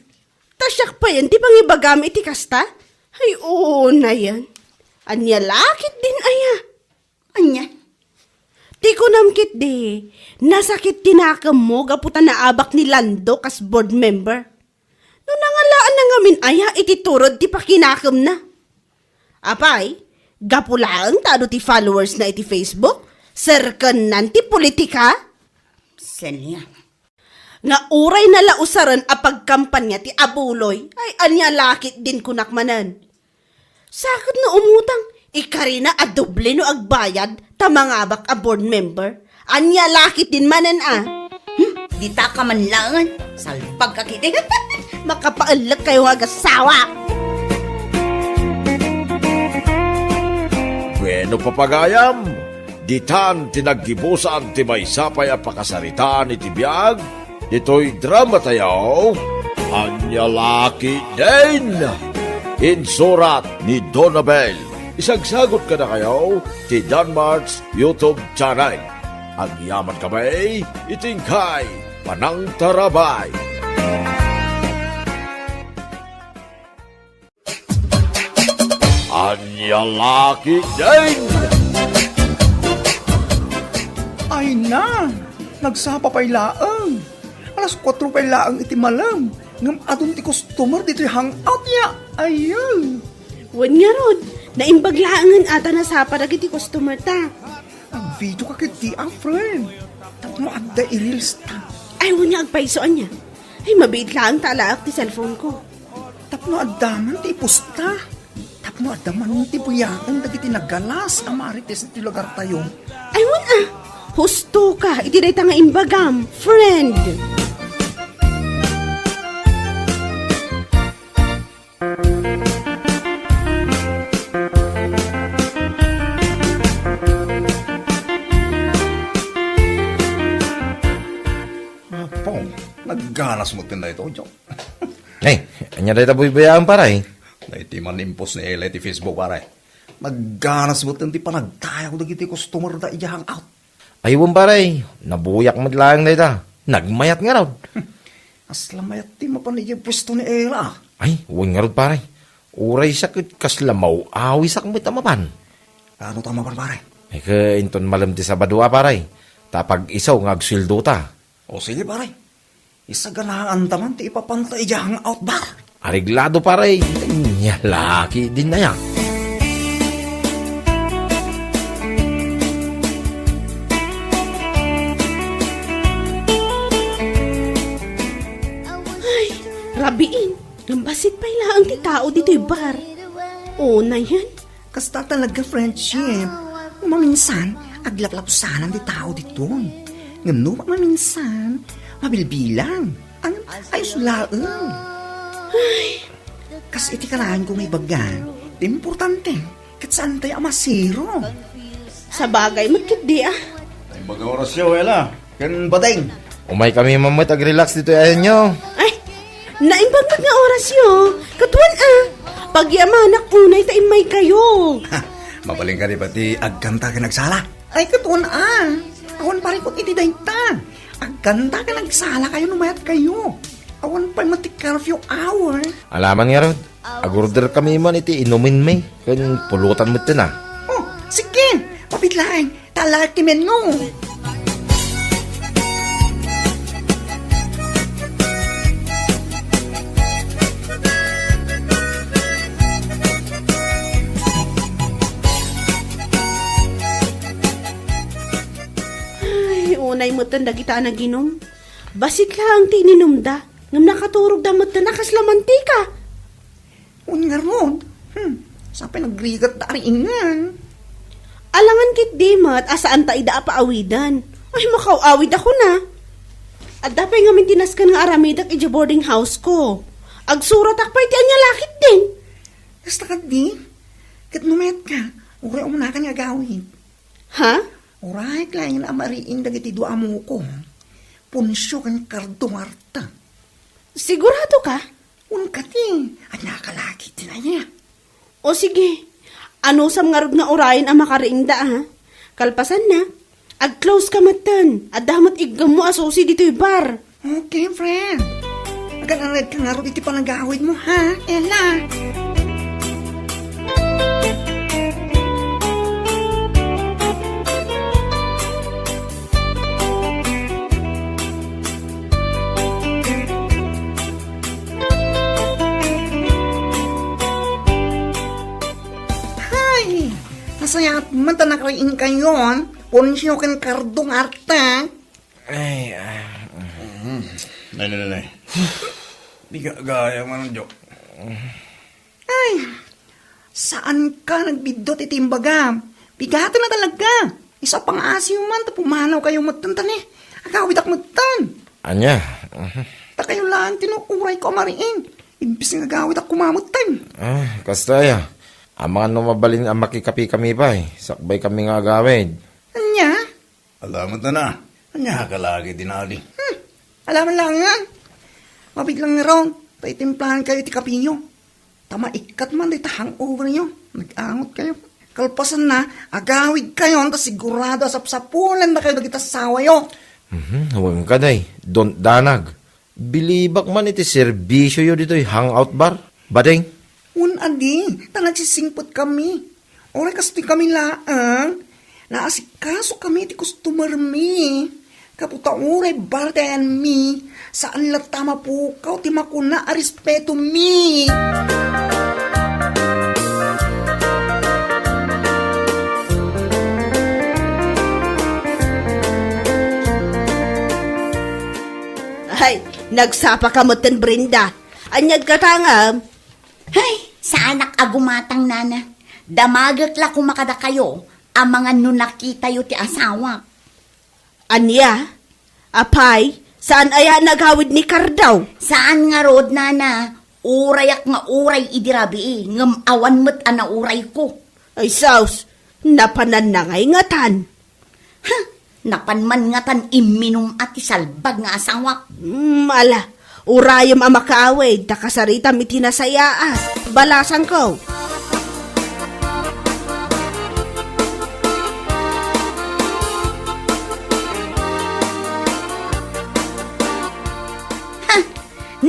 Ta siak payen ti pangibagam iti kasta? Ay, unayen. Ania la ketdin aya? Ania? Ti kunam ketdi, nasakit ti nakemmo gapu ta naabak ni Lando kas board member. No nangalaanna ngamin aya iti turod ti pakinakemna? Apay, gapu laeng ta adu ti followers na iti Facebook, serkennan ti politika? Celia. Nga uray na la usaren a pagkampanya ti abuloy, ay ania la ketdin kunak manen. Sa ket no umutang, ikarina a doble no agbayad ta mangabak a board member. Ania la ketdin manen a? Hmm? Dita ka man laeng. Salpag ka ketdi. Makapaellek kayo nga agasawa. Bueno, papagayam, ditan ti naggibusan ti maysa pay a pakasaritaan iti biag ditoy drama tayo, Ania la ketdin? Insurat ni Donabel. Isagsagot kadakayo ti Danmart's YouTube channel. Agyaman kami iti inkay panangtarabay. Ania la ketdin? Ay na, nagsapa pay laeng. Alas kuatro pay laeng iti malem, ngem adun ti customer ditoy hangout ya. Ayun. Wen ngarud, naimbag laengen a ta nasapa dagiti customer ta. Agvideo ka ketdi a, friend. Tapno adda i-reels ta. Ay, wen nga agpayso ania. Ay, mabiit laeng ta alaek ti cellphone ko. Tapno adda man ti ipusta. Tapno adda man ti buyaken dagiti nagalas a marites iti lugartayo. Ay, wen a. Husto ka iti dayta nga imbagam, friend. Apo, nagganas met ken daytoy, Joe. Ay, ania dayta buybuyaem, pare? Daytoy man impos ni Ella iti Facebook, pare. Nagganas met ken ti panagtayaw dagiti customer da idiay hangout. Ay, wen, pare, nabuyak met laeng dayta. Nagmayat ngarud. Kasla mayat ti mapan idiay puesto ni Ella. Ay, wen ngarud, pare. Uray siak ket kasla maw-awisak met a mapan. Ano ta mapan, pare? Ay, ket inton malem ti Sabado a, pare. Ta pag-isu nga agsueldota. O sige, pare. Isaganaanta man ti ipapanta idiay hangout bar. Areglado, pare. Ania la ketdin aya. Ay, rabiin. Ngem bassit pay laeng ti tao ditoy bar. Unayen. Kasta talaga, friendship. Maminsan, aglaplapsanan ti tao ditoy. Ngem no maminsan, mabilbilang. Ang ayos laeng. Ay. Kas iti kanayon ko nga ibaga, ti importante, ket saantayo a masiro. Sabagay met ketdi, ah. Ay, baga orasyo, Ella. Ken Bading. Umaykami man met agrelax ditoy ayanyo. Ay, naimbag met nga orasyo. Ket wen, ah. Pagyamanak unay ta immaykayo. Mabalin kadi pay ti agkanta ken agsala? Ay, ket wen, ah. Awan parikut iti dayta. Agkanta ken agsalakayo no mayatkayo. Awan pay met ti curfew hour. Alaman ngarud, agorderkami man iti inumenmi. Ken pulutan metten, ah. Oh, sige. Mabiit laeng. Talaki menno. Ay, unay metten dagita a naginum. Bassit laeng ti ininumda, ngem nakaturogda metten a kasla mantika. Wen ngarud, hmm, sa pay nagrigat da ari ingen. Alangan ketdi met a saanta ida a paawiden. Ay, makaw-awid ako na. Adda pay ngamin ti nasken nga aramidek idiay boarding house ko. Agsuratak pay ti ania la ketdin. Kasta ketdi, ket no mayatka, uray umunaka nga agawid. Ha? Uray laeng a mariing dagiti dua a muko. Poncio ken Cardo nga arta. Sigurado ka? Wen kadi, ania ka la ketdin aya? O sige, anusam ngarud nga urayen a makariingda, ha? Kalpasanna, ag-close ka metten. Adda met iggemmo a susi ditoy bar. Okay, friend. Agan-anad ka ngarud iti panagawidmo, ha, Ella? Hay! Nasayaat man ta nakariingkayon, Poncio ken Cardo nga arta. Ay, ah. Mhm. Nay, nay, nay, nay. Di ka gaya man, Jo. Ay, saanka nagbiddut iti imbagam. Bigaten a talaga. Isu a pangaasiyo man ta pumanawkayo metten ta ni. Agawidak metten. Ania? Mhm. Ta kayo laeng ti nuurayko a mariing. Imbes nga agawidak koma metten. Ah, kasta aya. Amangan no mabalin a makikapikami pay. Sakbaykami nga agawid. Ania? Alamet na na. Ania ka lagi dinali? Hmm. Alaman laengen. Mabiit lang ngarud, ta itimplahankayo ti kapiyo. Ta maikkat man dayta hangoveryo. Nag-angotkayo. Kalpasanna, agawidkayon ta sigurado a sapsapulendakayo dagiti assawayo. Mhm, wen kadi, don't danag. Bilibak man iti serbisioyo ditoy hangout bar, Bading. Wen a di, ta nagsisingpetkami. Uray kastoykami laeng, naasikasokami iti customermi. Gapu ta uray bar ti ayanmi, saan latta a mapukaw ti makuna a respetomi. Ay, nagsapa ka metten, Brenda. Aniad ka ta ngem? Hay, saanak a gumatang, nana. Damagek la koma kadakayo, amangan no nakitayo ti asawak. Ania? Apay, saan aya a nagawid ni Cardo? Saan ngarud, nana. Urayak nga uray idi rabii, ngem awan met a naurayko. Ay, sus, napananna ngay ngatan. Ha? Napan man ngatan imminum a ti salbag nga asawak. Mm, ala, urayem a makaawid, ta kasaritam iti nasayaat. Balasangko.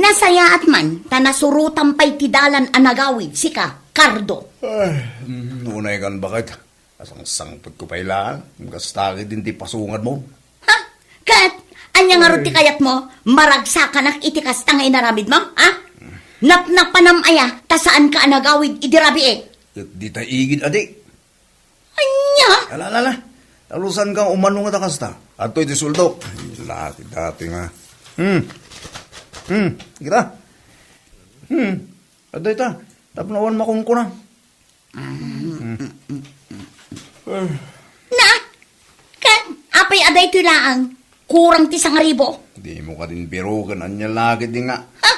Nasayaat man, ta nasurotam pay ti dalan a nagawid, sika, Cardo. Ay, mm, unay kan baket. Asangsangpetko pay laeng, kasta ket iti pasungadmo. Ha? Ket, ania ngarud ti kayatmo? Maragsakanak iti kasta nga inaramidmo, ha? Napnapanam aya, ta saanka a nagawid idi rabii? Ket dita igid, adi. Ania? Ala, ala, ala. Talusanka umano nga ta kasta. Adtoy ti sueldok. Lati dati nga. Hmm. Hmm. Kita? Hmm. Adtoy ta. Tapno awan makunkuna. Hmm. Na? Ket, apay a daytoy laeng? Kurang ti sangaribo. Dimo kadin biroken, ania la ketdi nga. Ha?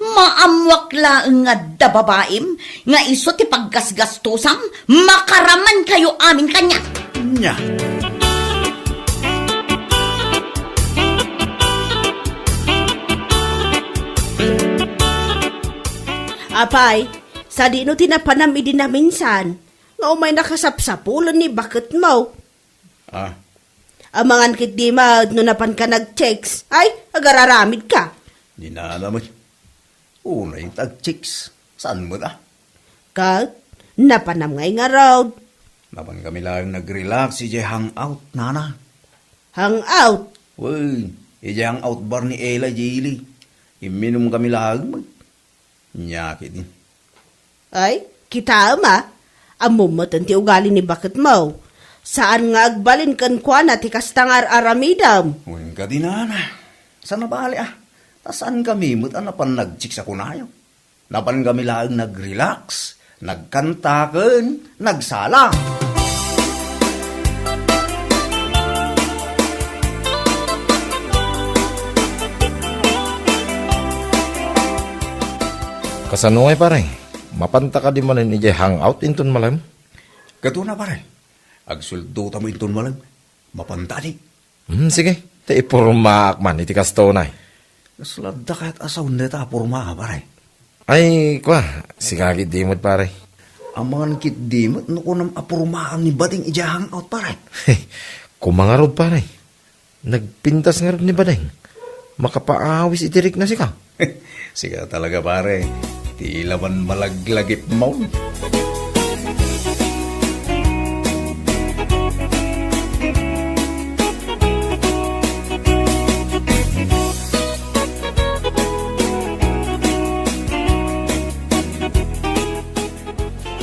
Maammuak laeng nga adda babaim nga isu ti paggasgastosam, makaramankayo amin kaniak. Nya. Apay, sadino ti napanam idi naminsan, nga umay nakasapsapulen ni baketmo? Ah. Amangan ketdi met no napanka nag-chicks, ay, agararamidka. Di nana met. Unay ta ag-chicks. Saan met, ah? Ket, napanam ngay ngarud. Napan kami laeng nag-relax idiay hangout, nana. Hangout? Wen, idiay hangout bar ni Ella, Jilly. Imminum kami laeng met. Nya ketdi. Ay, kitaem a. Ammom met ti ugali ni baketmo. Saan nga agbalin kenkuana ti kasta nga ar-aramidem. Wen kadi, nana. Saan a bale, ah. Ta saan kami met a napan nag-chicks a kunayo. Napan kami laeng nag-relax, nagkanta ken nagsala. Kasano ngay, pare? Mapanta kadi manen idiay hangout inton malem? Ket una, pare. Agsueldotam inton malem. Mapanta di. Hmm, sige. Ta ipormaak man iti kasto, nay. Kasla adda kayat a sawen dayta a porma, pare? Ay, kua, sika ketdi met, pare. Amangan ketdi met no kunam a pormaam ni Bading idiay hangout, pare. Koma ngarud, pare. Nagpintas ngarud ni Bading. Makapaawis iti rikna sika. Sika talaga, pare. Ti laman malaglagipmo.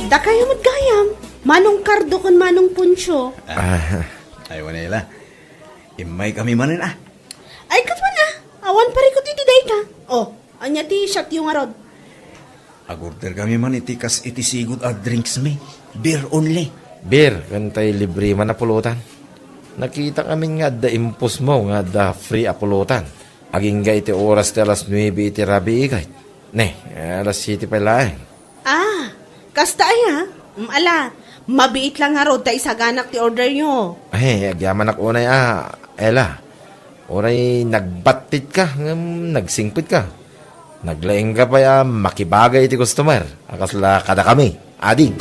Dakayo met gayam, Manong Cardo ken Manong Poncio. Ah. Ay, wen, Ella. Immaykami manen, ah. Ay, ket wen, ah. Awan parikut iti dayta. Oh, ania ti shotyo ngarud? Agorder kami man iti kas iti sigud a drinks mi. Beer only. Beer, ken tay libre man a pulutan. Nakita kami nga adda impusmo nga adda free a pulutan. Agingga iti oras ti alas nuebe iti rabii, kay. Ne, alas siete pay laeng. Ah, kasta aya? Mm, ala, mabiit lang ngarud ta isaganak ti order yo. Ay, agyamanak unay a, Ella. Uray nagbattitka, ngem nagsingpetka. Naglaingka pay a makibagay iti customer a kasla kadakami. Ading.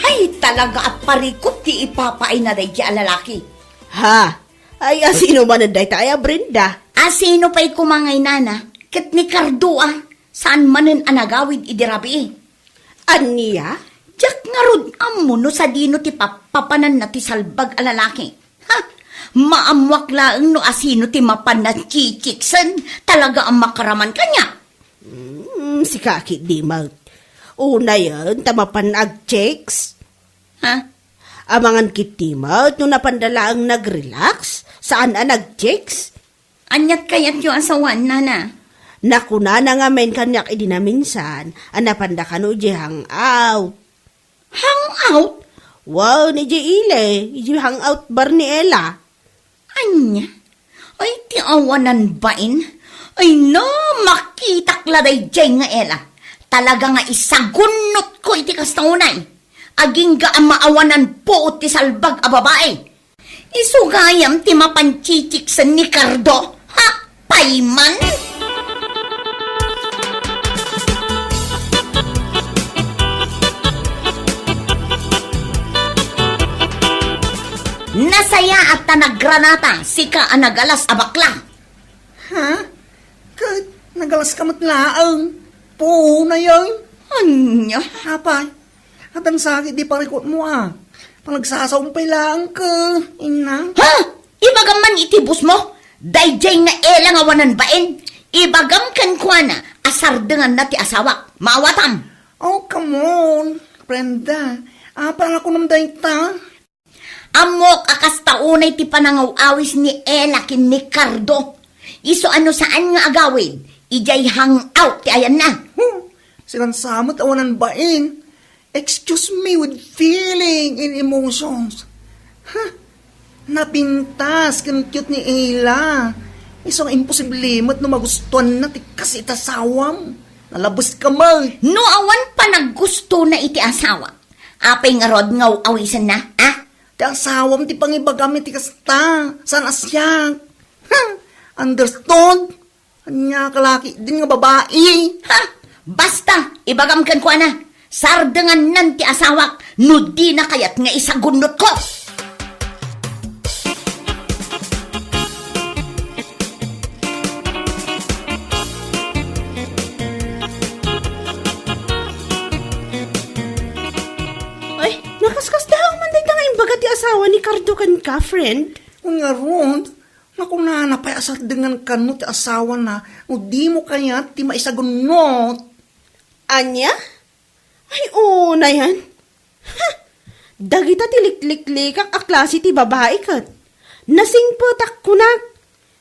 Hay, talaga a parikut ti ipapaayna daydi a lalaki. Ha? Ay, asino manen dayta aya, Brenda? Asino pay koma ngay, nana? Ket ni Cardo a, saan manen a nagawid idi rabii. Ania? Diak ngarud ammo no sadino ti pappapananna ti salbag a lalaki. Ha? Maammoak laeng no asino ti mapan a chichiksen, talaga a makaraman kaniak. Mm, sika ketdi met. Unayen ta mapan ag-chicks. Ha? Amangan ketdi met no napanda laeng nag-relax, saan a nag-chicks. Aniat kayatyo a sawen, nana? Nakunana ngamin kaniak idi naminsan a napanda kano idiay hangout. Hangout? Wen, idiay ili, idiay hangout bar ni Ella. Ania? Ay, ti awanan bain? Ay, no, makitak la daydiay nga Ella. Talaga nga isagunnotko iti kasta unay. Agingga a maawanan puot ti salbag a babai. Isu gayam ti mapanchikiksen ni Cardo? Ha? Payman? Nasayaat ta naggranata, sika a nagalas a bakla. Ha? Ket nagalaska met laeng. Puonayen. Ania? Apay, addan sakit di parikutmo a. Panagsasaom pay laeng ka, inna. Ha? Ibagam man iti boss mo? Daydiay nga Ella nga awanan bain. Ibagam kenkuana a sardenganna ti asawak. Maawatam. Oh, come on, Brenda. Apay a kunam dayta? Ammok a kasta unay ti panangaw-awis ni Ella ken ni Cardo. Isu a no saan nga agawid, idiay hangout ti ayanna. Hmm, sikan sa met awanan bain. Excuse me with feeling and emotions. Huh, napintas ken cute ni Ella. Isu nga imposible met no magustuanna ti kas iti asawam. Nalabes ka man. No awan panaggustona iti asawa, apay ngarud nga aw-awisenna, a? Ti asawam ti pangibagam iti kasta, saan a siak. Ha? Understood? Ania ka laki din nga babai? Ha? Basta, ibagam kenkuana, sardengannan ti asawak no dina kayat nga isagunnotko. Ay, nakaskasdaaw man dayta nga imbaga ti asawa ni Cardo kenka, friend. Ngarud, nakunana pay a sardengan kano ti asawana no dimo kayat ti maisagunnot. Ania? Ay, unayen. Ha! Dagita ti likliklikak a klase ti babai ket nasingpetak kunak.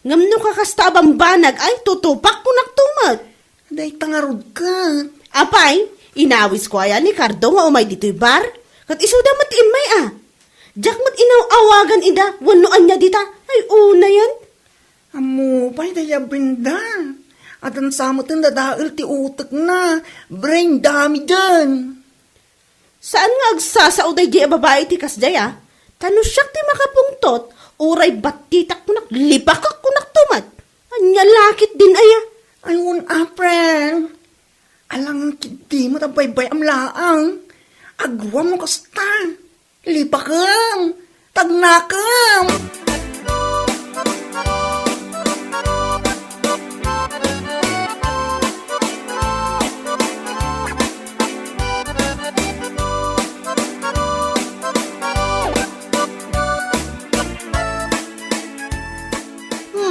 Ngem no kakasta a bambanag, ay, tutupak kunak to met. Dayta ngarud ket. Apay, inawisko aya ni Cardo nga umay ditoy bar? Ket isuda met ti immay a. Diak met inaw-awagan ida wenno ania dita. Ay, unayen. Ammo pay dayta, Brenda. Addan sa met dadael ti utekna. Brain damage. Saan nga agsasao daydiay a babai iti kasdiay a? Ta no siak ti makapungtot, uray battitak kunak, libakak kunak to met. Ania la ketdin aya? Ay, wen a, friend. Alangan ketdi met a baybay-am laeng. Aguam no kasta. Lipakem! Tagnakem!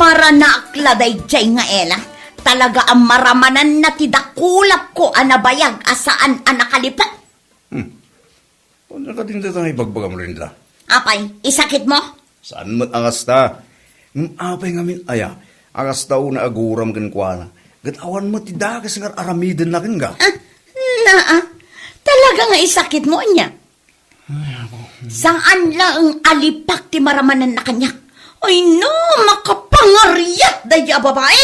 Maranaak la daydiay nga Ella. Talaga a maramananna ti dakulapko a nabayag a saan a nakalipek. Hmm. Ania kadin dayta nga ibagbagam, Brenda? Apay, isakitmo? Saan met a kasta? Ngem apay ngamin aya a kasta unay aguram kenkuana? Ket awan met ti dakes nga ar-aramidenna kenka. Ah, naa. Talaga nga isakitmo ania? Ay, apo. Saan laeng a lipak ti maramananna kaniak? Ay no, makapangariat daydiay a babai!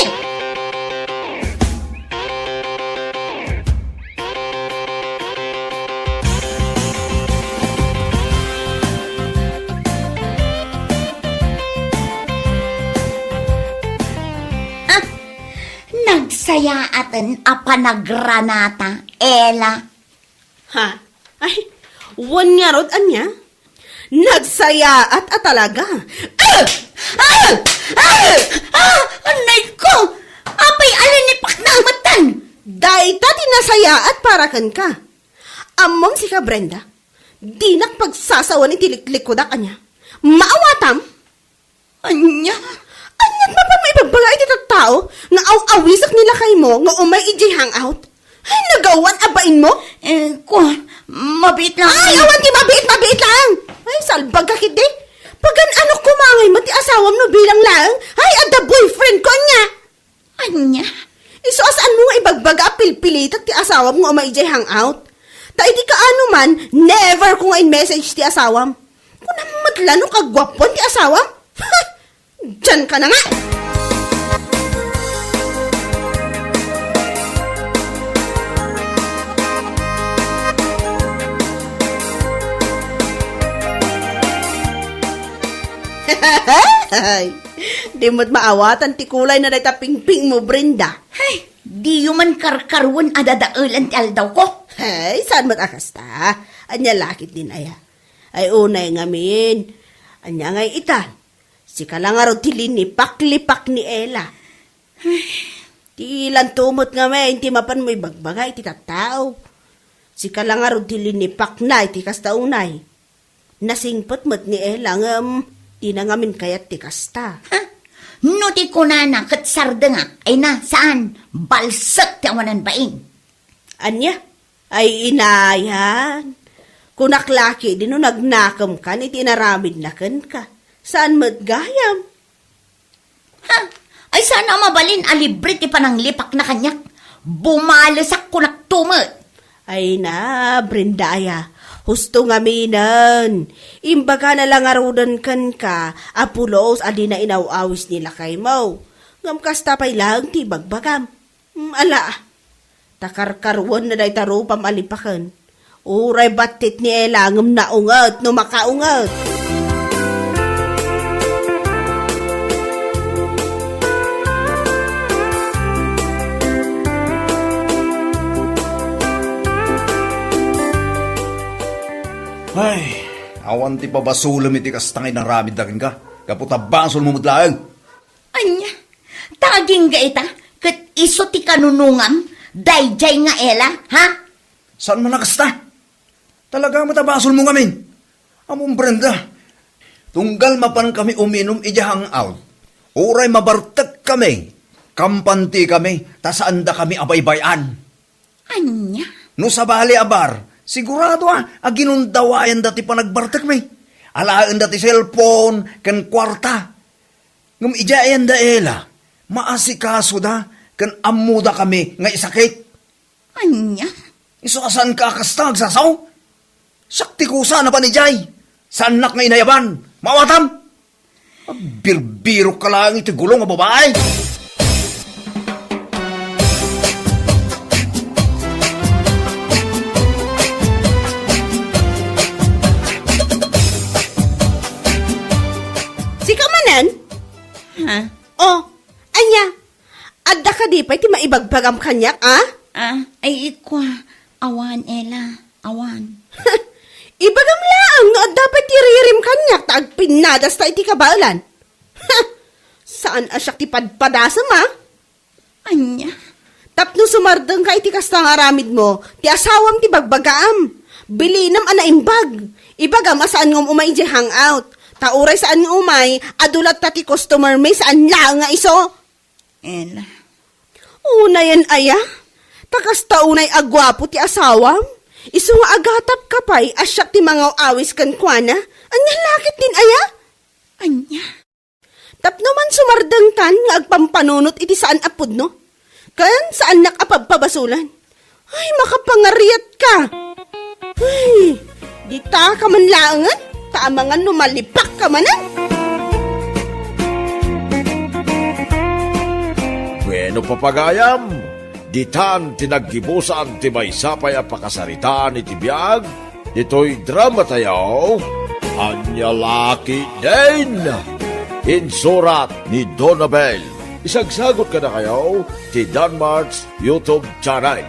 Ah, nagsayaaten a panagranata, Ella. Ha? Ay, wen ngarud, ania? Nagsayaat a talaga. Ah! Ah! Ah! Ah! Anay ko! Apay a linipakna metten? Dayta ti nasayaat para kenka. Ammom sika, Brenda, dinak pagsasawen iti liklikkudak, ania? Maawatam? Ania? Aniat mapan maibagbaga iti tattao nga aw-awisak ni lakaymo nga umay idiay hangout? Ay, nagawan a bainmo? Eh, ko, mabiit lang. Ay, awan ti mabiit, mabiit lang! Ay, salbag ka ketdi. Pagan-anok koma ngay met ti asawam no bilang laeng? Ay, adda boyfriend ko, ania? Ania? Isu a saanmo nga ibagbaga a pilpilitek ti asawam nga umay idiay hangout? Ta idi kaano man, never ko nga in-message ti asawam. Kunam met la no kaguapuan ti asawam? Diyan ka na nga! Ay, di met maawatan ti kulayna dayta pingpingmo, Brenda. Ay, diyo man karkaruen a dadaelan ti aldawko. Ay, saan met a kasta? Ania la ketdin aya? Ay, unay ngamin. Ania ngay ita? Sika la ngarud ti linipak-lipak ni Ella. Ay, ti lanto met ngamin ti mapanmo ibagbaga iti tattao. Sika la ngarud ti linipakna iti kasta unay. Nasingpet met ni Ella ngem dina ngamin kayat ti kasta. Ha? No ti kunana ket sardengak, ay na, saan? Balsek ti awanan bain. Ania? Ay, inayan. Kunak la ketdi no nagnakemkan iti inaramidna kenka. Saan met gayam? Ha? Ay, saan a mabalin a libre ti pananglipakna kaniak? Bumalesak kunakto met. Ay na, Brenda aya. Husto ngaminen. Imbagana la ngaruden kenka a pulos a dina inaw-awis ni lakaymo. Ngem kasta pay laeng ti ibagbagam. Mm, ala, ta karkaruenna dayta rupam a lipaken. Uray battit ni Ella ngem naunget no makaunget. Ay, awan ti pabasolem iti kasta nga inaramidda kenka. Gapu ta basolmo met laeng. Ania? Ta agingga ita, ket isu ti kanunongam, daydiay nga Ella, ha? Saan man a kasta? Talaga met a basolmo ngamin. Ammom, Brenda, tunggal mapankami uminum idiay hangout, uray mabartekkami, kampantikami, ta saandakami a baybay-an. Ania? No sabali a bar, sigurado a, a ginundawayanda ti panagbartekmi. Alaenda ti cellphone ken kuarta. Ngem idiay ayan da Ella, maasikasoda ken ammodakami nga isakit. Ania? Isu a saanka a kasta agsasao? Siak ti kusa a napan idiay. Saannak nga inayaban. Maawatam? Agbirbirokka laeng iti gulong a babae. Sika manen? Ha? Oh, ania? Adda kadi pay ti maibagbagam kaniak, a? Ah, ay, ikua, awan, Ella, awan. Ibagam laeng no adda pay ti ririm kaniak ta agpinnadasta iti kabaelan. Saan a siak ti padpadasem, a? Ania? Tapno sumardengka iti kasta nga aramidmo, ti asawam ti bagbagaam. Bilinem a naimbag. Ibagam a saan nga umay idiay hangout. Ta uray saan nga umay, adu latta ti customer mi, saan laeng nga isu. Ella. Unayen aya? Ta kasta unay a guapo ti asawam? Isu nga agatapka pay a siak ti mangaw-awis kenkuana? Ania la ketdin aya? Ania? Tapno man sumardengtan nga agpampanunot iti saan a pudno. Ken saannak a pabpabasolan. Ay, makapangariatka! Ay, ditaka man laengen, ta amangan no malipakka manen! Bueno, papagayam, ditan ti naggibusan ti maysa pay a pakasaritaan iti biag, ditoy drama tayo, Ania La Ketdin! Insurat ni Donabel. Isagsagot kadakayo ti Danmart's YouTube channel.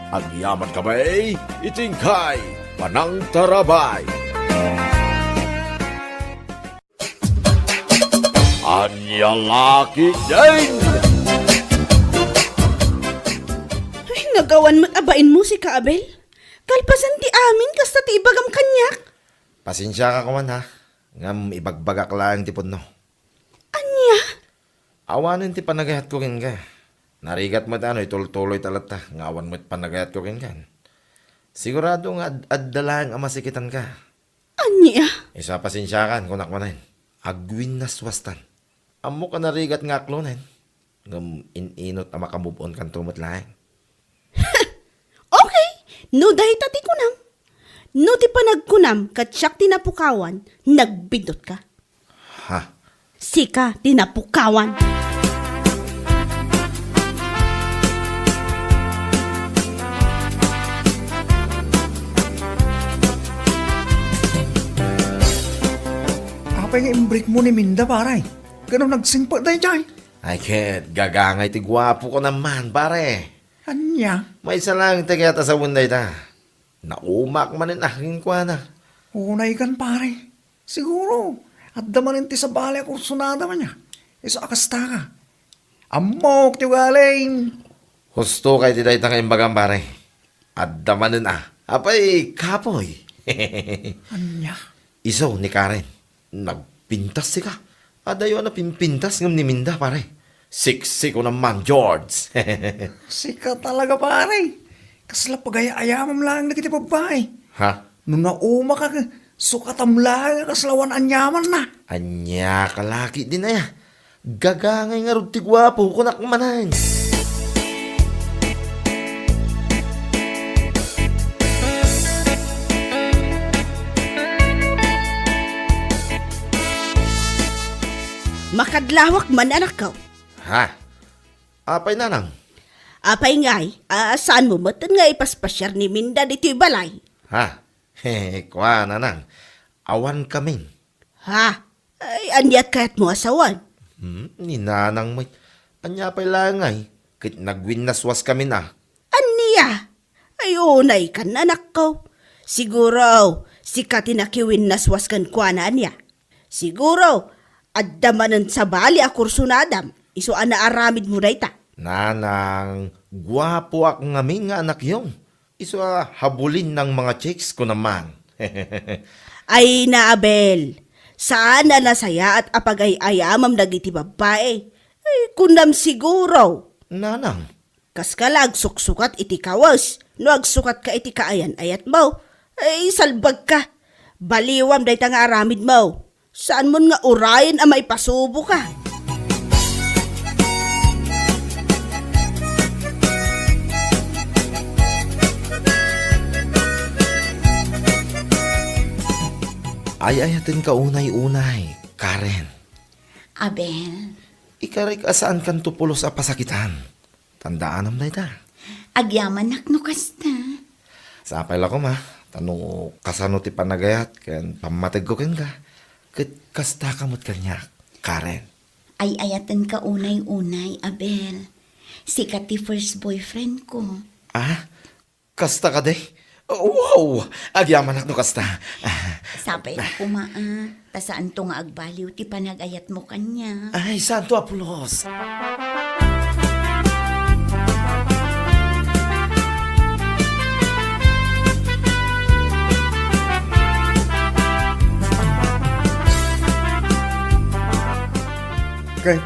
Agyaman kami iti inkay panangtarabay. Ania La Ketdin! Ay, nagawan met a bainmo, sika, Abel. Kalpasan ti amin, kasta ti ibagam kaniak. Pasensiaka koma, ha? Ngem ibagbagak laeng ti pudno. Ania? Awanen ti panagayatko kenka. Narigat met a no itultuloyta latta nga awan met panagayatko kenka. Sigurado nga ad-, adda laeng a masikitanka. Ania? Isu a pasensiakan, kunak manen. Agwinnaswastan. Ammok a narigat nga aklonen. Ngem in-inot a makamove-on kanto met laeng. Okay, no dayta ti kunam. No ti panagkunam ket siak ti napukawan, nagbindotka. Ha? Sika ti napukawan. Apay nga imbreak mo ni Minda, pare? Ngem nagsingpet daydiay. Ay ket, gagangay ti guapo ko naman, pare. Ania? Maysa laeng ti kayat a sawen dayta. Naumak manen a kenkuana. Unay kan, pare. Siguro, adda manen ti sabali a kursunada man ya. Isu a kasta ka. Ammok ti ugalim. Husto kay ti dayta nga imbagam, pare. Adda manen a. Apay, kapoy. Ania? Isu ni Karen. Nagpintas sika. Adayo a napimpintas ngem ni Minda, pare. Siksi ko naman, George. Sika talaga, pare. Kasla pagay-ayamam laeng dagiti babbai. Ha? No naumak a, sukatam laeng a kasla awan aniamanna. Ania ka laki din aya? Gagangay ngarud ti guapo, kunak manen. Makadlawak man, anakko. Ha? Apay, nanang? Apay ngay, a, saanmo met nga ipaspasiar ni Minda ditoy balay? Ha? He, kua, nanang. Awan kamin. Ha? Ay, aniat kayatmo a sawen? Hmm, ni nanang met. Ania pay laeng ngay, ket nagwinnaswas kamin a. Ania? Ay, unay kan, anakko. Siguro, sika ti nakiwinnaswas kenkuana, ania? Siguro, adda manen sabali a kursunadam, isu a naaramidmo dayta. Nanang, guapoak ngamin nga anakyo. Isu a habulin nang mga chicks ko naman. Ay na, Abel, saan a nasayaat a pagay-ayamam dagiti babbai. Ay, kunam siguro. Nanang. Kaska la agsuksukat iti kawes, no agsukatka iti kaayan-ayatmo. Ay, salbagka. Baliwam dayta nga aramidmo. Saanmon nga urayen a maipasuboka. Ay-ayatenka unay-unay, Karen. Abel. Ikarek a saankanto pulos a pasakitan. Tandaanam dayta. Agyamanak no kasta. Sapay la koma, ta no kasano ti panagayat ken pammategko kenka, ket kastaka met kaniak, Karen. Ay-ayatenka unay-unay, Abel. Sika ti first boyfriend ko. Ah? Kasta kadi? Wow! Agyamanak no kasta. Sapay la koma, a. Ta saanto nga agbaliw ti panagayatmo kaniak. Ay, saanto a pulos. Kay,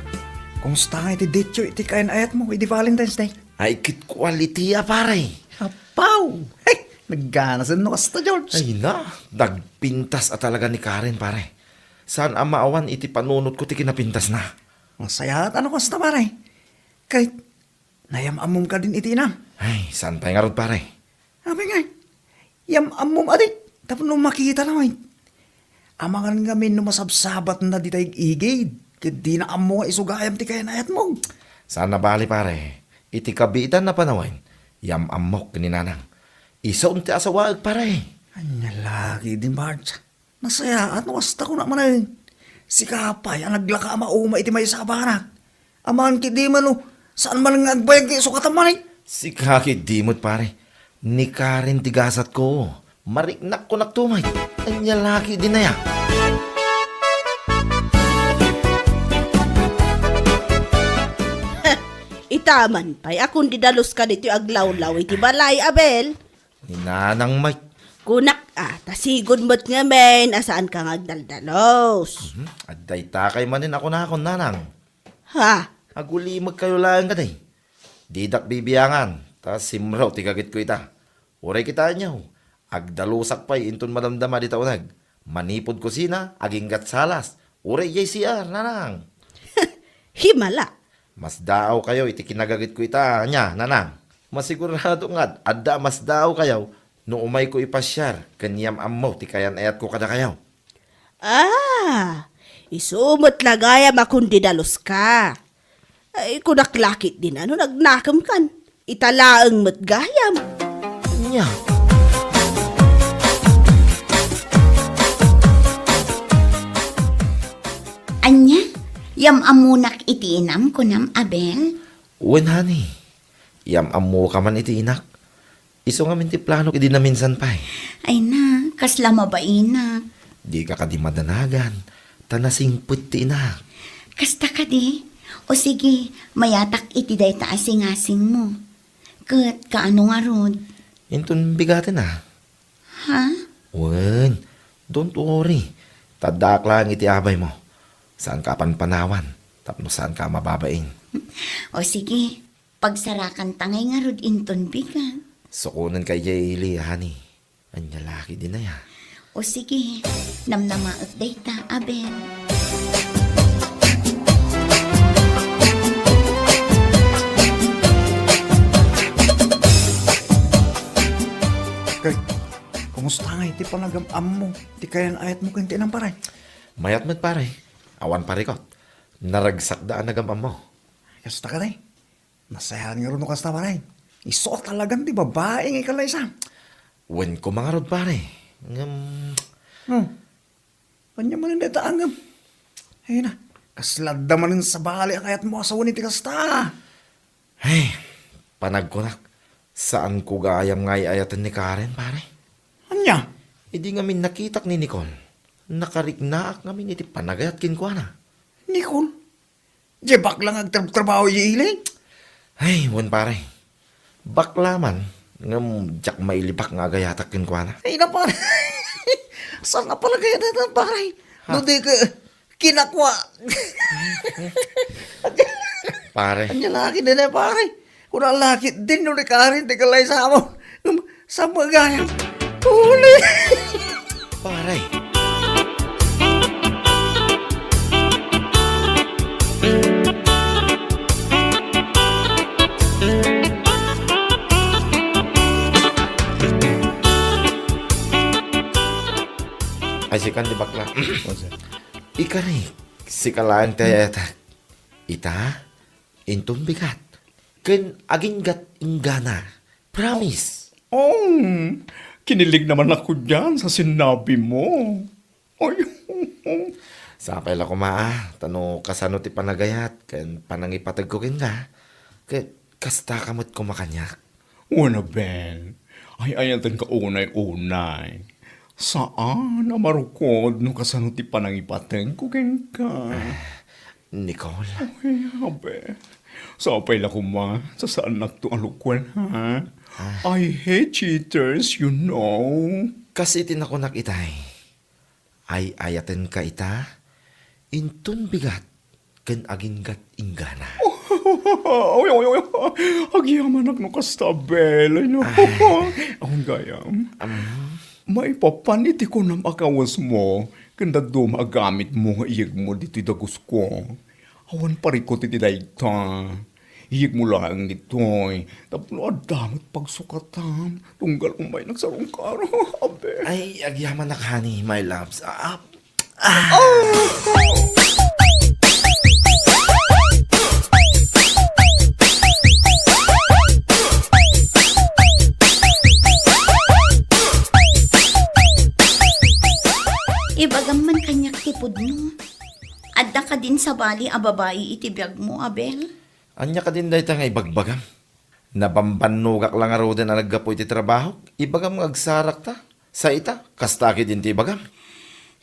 kumusta nga iti date yo iti kaayan-ayatmo idi Valentine's Day? Ay, ket quality a, pare. Apaw! Hey, nagganasen no kasta, George. Ay na, nagpintas a talaga ni Karen, pare. Saan a maawan iti panunotko ti kinapintasna. Nasayaat a no kasta, pare. Kay, nayam-ammom kadin iti inam? Ay, saan pay ngarud, pare? Apay ngay, yam-ammom adi, tapno makita laeng. Amangan ngamin no masabsabatna dita igigid, ket dina ammo nga isu gayam ti kaayan-ayatmo. Saan a bale, pare. Iti kabiitan a panawen, yam-ammok ken ni nanang. Isu ti asawaek, pare. Ania la ketdin, Barge? Nasayaat no kasta, kunak manen. Sika pay a naglaka a mauma iti maysa a banag. Amangan ketdi man no saan man nga agbayag ti isukatam manen. Sika ketdi met, pare. Ni Karen ti gasatko. Mariknak kunak tumay. Ania la ketdin aya? Itaman pay a kundi daluska ditoy aglawlaw iti balay, Abel. Ni nanang met. Kunak a, ta sigud met ngamin a saanka nga agdaldalus. Mhm. Adda itakay manen a kunakon, nanang. Ha? Agulimekkayo laeng kadi. Didak bibiangan, ta simrek ti gagitko ita. Uray kitaenyo, agdalusak pay inton madamdama dita uneg. Manipud kusina, aginggat salas. Uray idiay C R, nanang. Himala. Masdaawkayo iti kinagagitko ita, ania, nanang? Masigurado nga ad-, adda a masdaawkayo no umayko ipasiar ken yam-ammo ti kaayan-ayatko kadakayo. Ah, isu met la gayam a kundi daluska. Ay, kunak la ketdin a no nagnakemkan. Ita laeng met gayam. Ania? Ania? Yam-ammonak iti inam, kunam, Abel? Wen, honey. Yam-ammoka man iti inak. Isu ngamin ti planok idi naminsan pay. Ay na, kasla mabainak. Dika kadi madanagan, ta nasingpet ti inak. Kasta kadi? O sige, mayatak iti dayta a singasingmo. Ket kaano ngarud? Inton bigaten a. Ha? Wen, don't worry. Ta addaak laeng iti abaymo. Saanka a panpanawan, tapno saanka a mababain. O sige, pagsarakanta ngay ngarud inton bigat. Sukonenka idiay ili, honey. Ania la ketdin aya? O sige, namnamaek dayta, Abel. Kay, kumusta ngay ti panagam-ammo, ti kayan-ayatmo ken ti inam, pare? Mayat met, pare. Awan parikot. Naragsakda a nagam-ammo. Kasta kadi? Nasayaat ngarud no kasta, pare. Isu a talagan ti babai nga ikalaysa. Wen koma ngarud, pare. Ngem, hmm. Ania manen dayta a ngem? Ay na, kasla adda manen sabali a kayatmo a sawen iti kasta. Ay, panagkunak, saanko gayam nga ay-ayaten ni Karen, pare. Ania? Idi ngamin nakitak ni Nicole, nakariknaak ngamin iti panagayat kenkuana. Nicole? Diay bakla nga agtrabtrabaho idiay ili? Ay, wen, pare. Bakla man, ngem diak mailibak nga agayatak kenkuana. Ay na, pare. Saan a pala kayat dayta, pare? Ha? No di ka kinakua. Pare. Ania la ketdin, pare? Kuna la ketdin no ni Karen ti kalaysamo. Saan gayam? Uli! Pare. Ay, sika ti bakla. Ikarik, sika laeng ti ayatek. Ita, inton bigat, ken aginggat-inggana. Promise. Oh, kinilig naman ako diyan sa sinabi mo. Ay. Sapay la koma, a, ta no kasano ti panagayat ken panangipategko kenka, ket kastaka met koma kaniak. Wen a, Ben, ay-ayatenka unay-unay. Saan a marukod no kasano ti panangipategko kenka. Ah, Nicole. Ay, abe. Sapay la koma, ta saannakto a lukuen, ha? Ah. I hate cheaters, you know. Kas iti nakunak itay, ay-ayatenka ita, inton bigat ken aginggat-inggana. Oy, oy, oy, oy. Agyamanak no kasta, Bel. Ay, no. Ah. Awan gayam. Um. Maipapan iti kunam a kawesmo, ken dadduma a gamitmo nga iyegmo ditoy dagusko. Awan parikot iti dayta. Iyegmo laeng ditoy, tapno adda met pagsukatam. Tunggal umay nagsarungkaro. Abe. Ay, agyamanak, honey, my loves. Ah, ah. Ah! Ibagam man kaniak ti pudno. Adda kadin sabali a babai iti biagmo, Abel? Ania kadin dayta nga ibagbagam? Nabambannogak la ngaruden a naggapu iti trabahok. Ibagam nga agsarakta. Sa ita, kasta ketdin ti ibagam.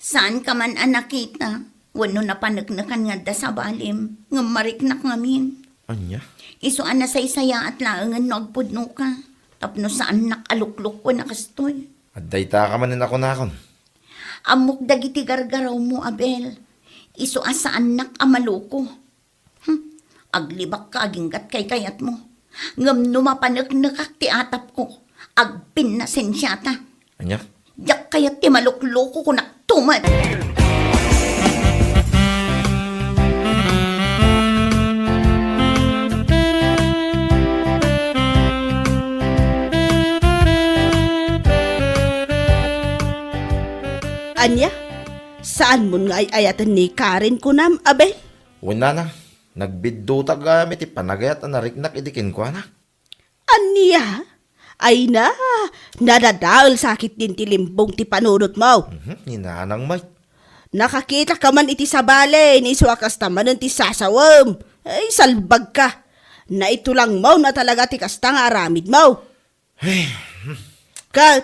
Saanka man a nakita wenno napaneknekan nga adda sabalim, ngem mariknak ngamin. Ania? Isu a nasaysayaat laengen no agpudnoka, tapno saannak a luklukuen a kastoy. Adda itaka manen a kunakon. Ammok dagiti gargarawmo, Abel. Isu a saannak a maluko. Hmm, aglibakka aginggat kaykayatmo. Ngem no mapaneknekak ti atapko, agpinnasensiata. Ania? Diak kayat ti malukluko, kunakto met. Ania? Saanmon nga ay-ayaten ni Karen kunam, Abel? Wen, nanang, nagbiddutak gayam iti panagayat a nariknak idi kenkuana. Ania? Ay na, nadadael sa ketdin ti limbong ti panunotmo. Mhm, ni nanang met. Nakakitaka man iti sabali, ni isu a kasta manen ti sasawem. Ay, salbagka. Naitulangmo na talaga ti kasta nga aramidmo. Ay. Ket,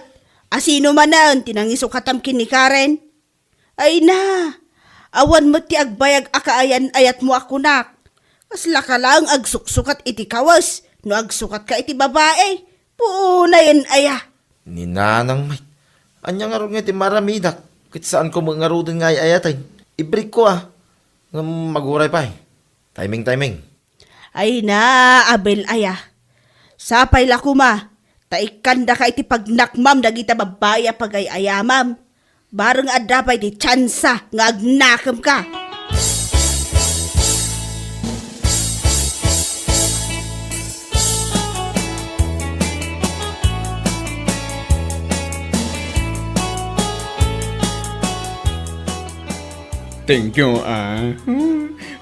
asino manen ti nangisukatam ken ni Karen? Ay na, awan met ti agbayag a kaayan-ayatmo a kunak. Kasla ka laeng agsuksukat iti kawes no agsukatka iti babai. Puonayen aya. Ni Nanang Mike, ania ngarud nga ti maaramidak? Ket saanko met ngaruden nga ay-ayaten. Ibrigko a. Ngem aguray pay. Timing, timing. Ay na, Abel aya. Sapay la koma, ta ikkandaka iti pagnakmam dagita babbai a pagay-ayamam. Bareng adda pay ti tsansa nga agnakemka. Thank you, ah.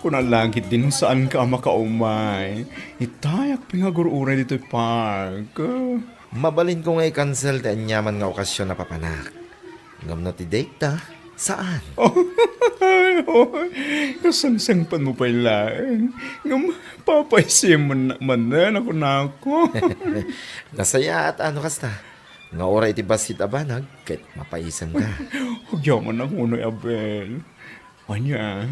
Kuna la ketdin no saanka a makaumay. Itayak pay nga agur-uray ditoy park. Mabalinko nga i-cancel ti aniaman nga okasion a papanak. Ngem no ti date ta, saan? Ay, oy, kasangsangpanmo pay laeng. Ngem papaisemon manen a kunako. Nasayaat a no kasta. Nga uray iti bassit a banag, ket mapaisemka. Agyaman a kunoy, Abel. Ania,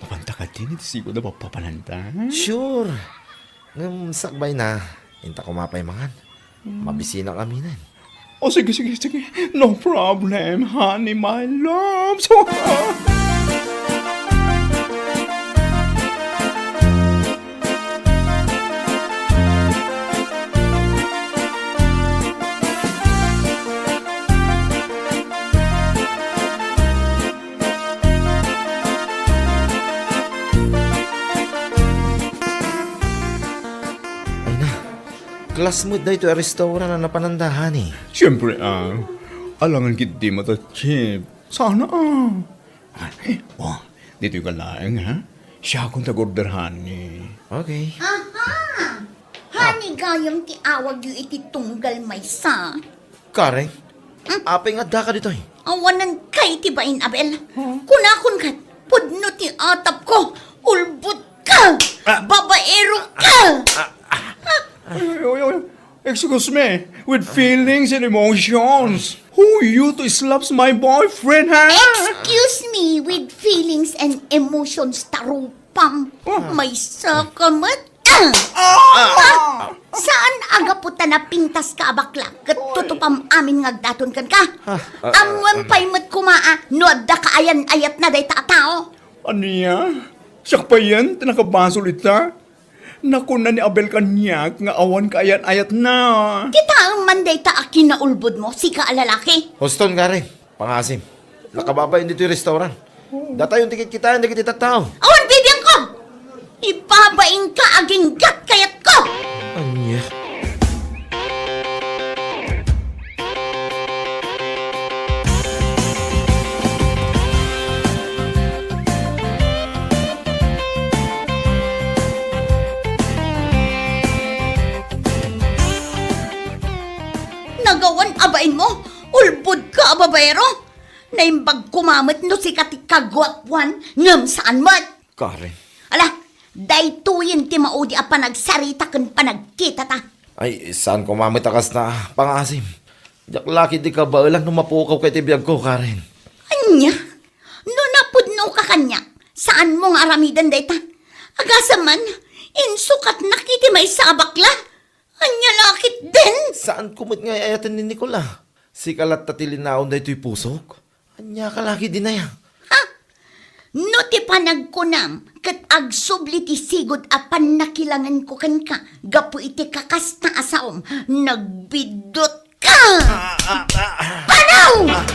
mapanta ketdin iti sigud a papapananta? Sure. Ngem sakbay na, inta koma pay mangan. Mabisinak aminen. O, sige, sige, sige. No problem, honey, my love. Ay na, class met daytoy a restaurant a napananda, honey. Siempre, ah. Alangan ketdi met a cheap. Sana, ah. Ah, oh, ditoy ka laeng, ha? Siakon ti ag-order, honey. Okay. Aha! Honey gayam ti awagyo iti tunggal maysa. Karen, hmm? Apay nga addaka ditoy? Awanan kay ti bain, Abel. Huh? Kunakon ket, pudno ti atapko, ulbodka, ah, babaeroka. Ah, ah, ah. Ay, ay, ay, ay. Excuse me, with feelings and emotions. Who you to slaps my boyfriend, ha? Excuse me, with feelings and emotions, tarupam. Oh. Maysa ka met. Ah! Ah! Ah! Saan a gapu ta napintaska a bakla ket tutupam amin nga agdaton kenka? Ah, ah, ah, ammom pay met koma a no adda kaayan-ayatna dayta a tao. Ania? Siak payen ti nakabasol ita? Nakuna ni Abel kaniak nga awan kaayan-ayatna. Kitaem man dayta a kinaulbodmo, sika a lalaki. Huston, Karen. Pangaasim. Nakababain ditoy restaurant. Datayon ti kitkitaen dagiti tattao. Awan bibiangko! Ibabainka aginggat kayatko! Ania? Nagawan a bainmo, ulbodka a babaero. Naimbag koma met no sika ti kaguapuan, ngem saan met. Karen. Ala, daytoyen ti maudi a panagsarita ken panagkitata. Ay, saan koma met a kasta, pangaasim. Diak la ketdi kabaelan no mapukawka iti biagko, Karen. Ania? No napudnoka kaniak, saanmo nga aramiden dayta. Agasem man, insukatnak iti maysa a bakla. Ania la ketdin? Saanko met nga ay-ayaten ni Nicola. Sika latta ti linaon daytoy pusok. Ania ka la ketdin aya? Ha? No ti panagkunam ket agsubli ti sigud a pannakilangenko kenka gapu iti kakasta a saom, nagbidutka! Ah, ah, ah, ah. Panaw! Ah.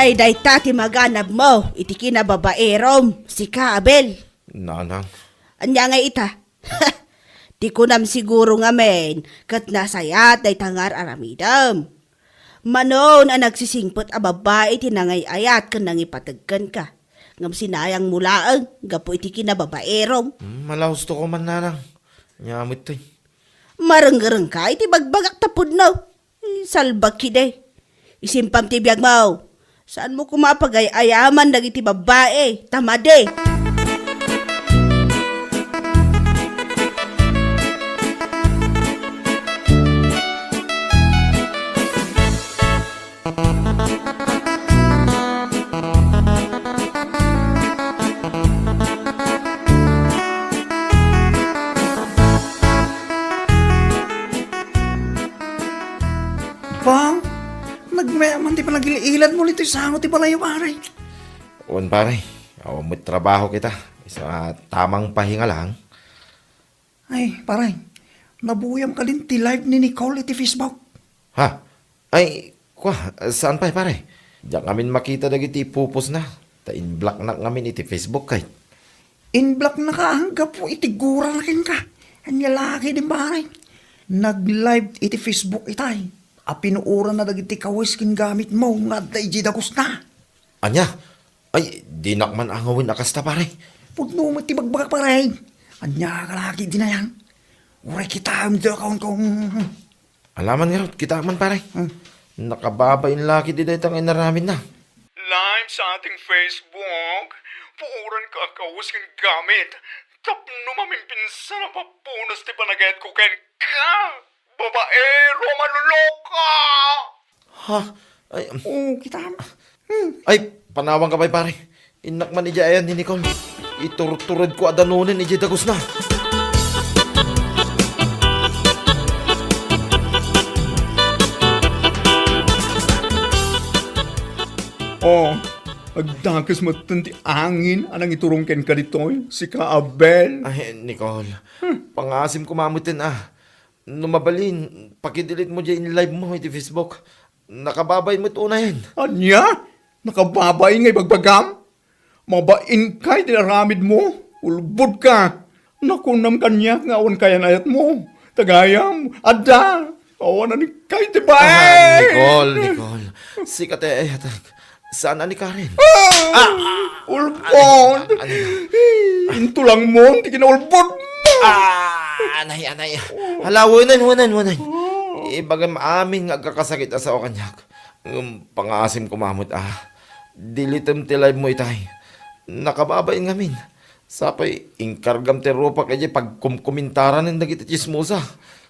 Ay, dayta ti maganabmo iti kinababaerom, sika, Abel. Nanang. Ania ngay ita? Ti kunam siguro ngamin, ket nasayaat dayta nga ar-aramidem. Manon a nagsisingpet a babbai ti nangay-ayat ken nangipateg kenka. Ngem sinayangmo laeng gapu iti kinababaerom. Hmm, malausto ko man, Nanang. Nya met toy. Marengrengka iti bagbagak ta pudno. Salbag kidi. Isimpam ti biagmo. Saanmo koma a pagay-ayaman dagiti babbai, ta madi. Pang, nagmeaman ti panagil-iladmo ditoy sango ti balay, pare. Wen, pare. Awan met trabaho kita. Isu a tamang pahinga lang. Ay, pare, nabuyam kadin ti live ni Nicole iti Facebook. Ha? Ay, kua, saan pay, pare? Diak ngamin makita dagiti ipupusna, ta in-blocknak ngamin iti Facebook, kay. In-blocknaka anggapo iti gurana kenka. Ania la ketdin, pare? Nag-live iti Facebook itay a pinuoranna dagiti kawes ken gamitmo nga adda idiay dagusna. Ania? Ay, dinak man angawen a kasta, pare. Pudno met ti bagbagak, pare. Ania ka la ketdin aya? Uray kitaem ti accountko. Ala man ngarud, kitaem man, pare. Hmm. Nakababain la ketdi dayta nga inaramidna. Live sa ating Facebook, puoranka a kawes ken gamit. Tapno maminsan a mapunas ti panagayatko kenka. Babaero, manunoka! Ha? Ay, um. Oh, kitaem. Hmm. Ay, panawanka pay, pare. Innak man idiay ayan ni Nicole. Iturturedko a danonen idiay dagusna. Oh, agdakes metten ti angin a nangiturong kenka ditoy, sika, Abel. Ay, Nicole, hmm, pangaasim koma metten a. No mabalin, pakidelete mo diay in-live mo iti Facebook. Nakababain met unayen. Ania? Nakababain nga ibagbagam? Mabainka iti aramidmo? Ulbodka! Nakunam kaniak nga awan kayan-ayatmo. Ta gayam, adda! Awan a nikka iti bain! Ah, Nicole, Nicole. Sika ti ayatek. Saan a ni Karen? Ah! Ah! Ulbod! Anay, anay. Intulangmon ti kinaulbodmo! Ah! Anay, anay. Hala, wen, wen, wen. Ibagam amin nga agkakasakit a sao kaniak. Ngem pangaasim koma met a. Deletem ti live mo itay. Nakababain ngamin. Sapay, inkargam ti rupak idiay pagkumkumentaranen dagiti tsismosa.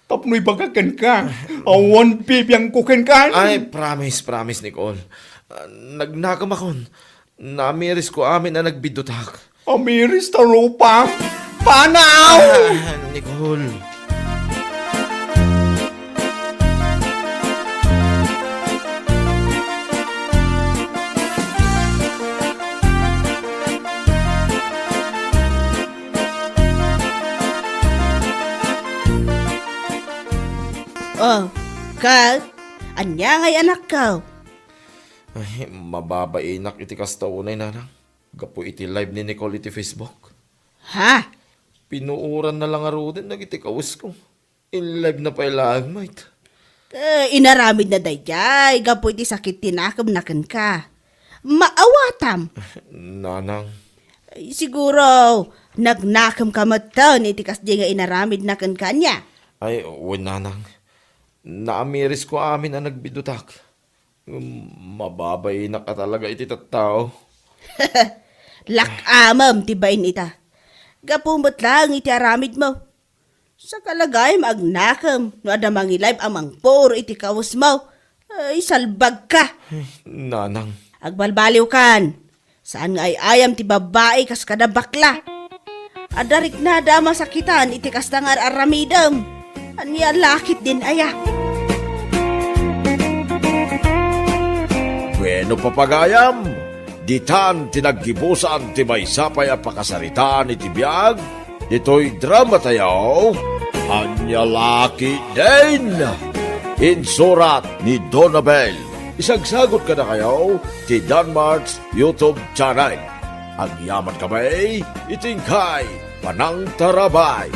Tapno ibagak kenka, awan bibiangko kenka. Ay, promise, promise, Nicole. Ah, nagnakem akon. Namirisko amin a nagbidutak. Amiris ta rupak? Panaw! Ah, Nicole. Oh, ket, ania ngay anakko? Ay, mababainak iti kasta unay, nanang. Gapu iti live ni Nicole iti Facebook. Ha? Pinuoranna la ngaruden dagiti kawesko. In-live na pay laeng met. Eh, inaramidna daydiay gapu iti sakit ti nakemna kenka. Maawatam. Nanang. Ay, siguro, nagnakemka metten iti kasdiay nga inaramidna kenka, ania? Ay, wen, nanang. Naamirisko amin a nagbidutak. Ngem mababainak a talaga iti tattao. Lak-amem ti bain ita. Gapu met laeng iti aramidmo. Saka la gayam agnakem no adda mangi-live a mangpuro iti kawesmo. Ay, salbagka. Ay, nanang. Agbalbaliwkan. Saan nga ay-ayam ti babbai kas kada bakla. Adda riknada a masakitan iti kasta nga ar-aramidem. Ania la ketdin aya? Bueno, papagayam, ditan ti naggibusan ti maysa pay a pakasaritaan iti biag ditoy dramatayo, Ania la ketdin? Insurat ni Donabel. Isagsagot kadakayo ti Danmart's YouTube channel. Agyaman kami iti inkay panangtarabay.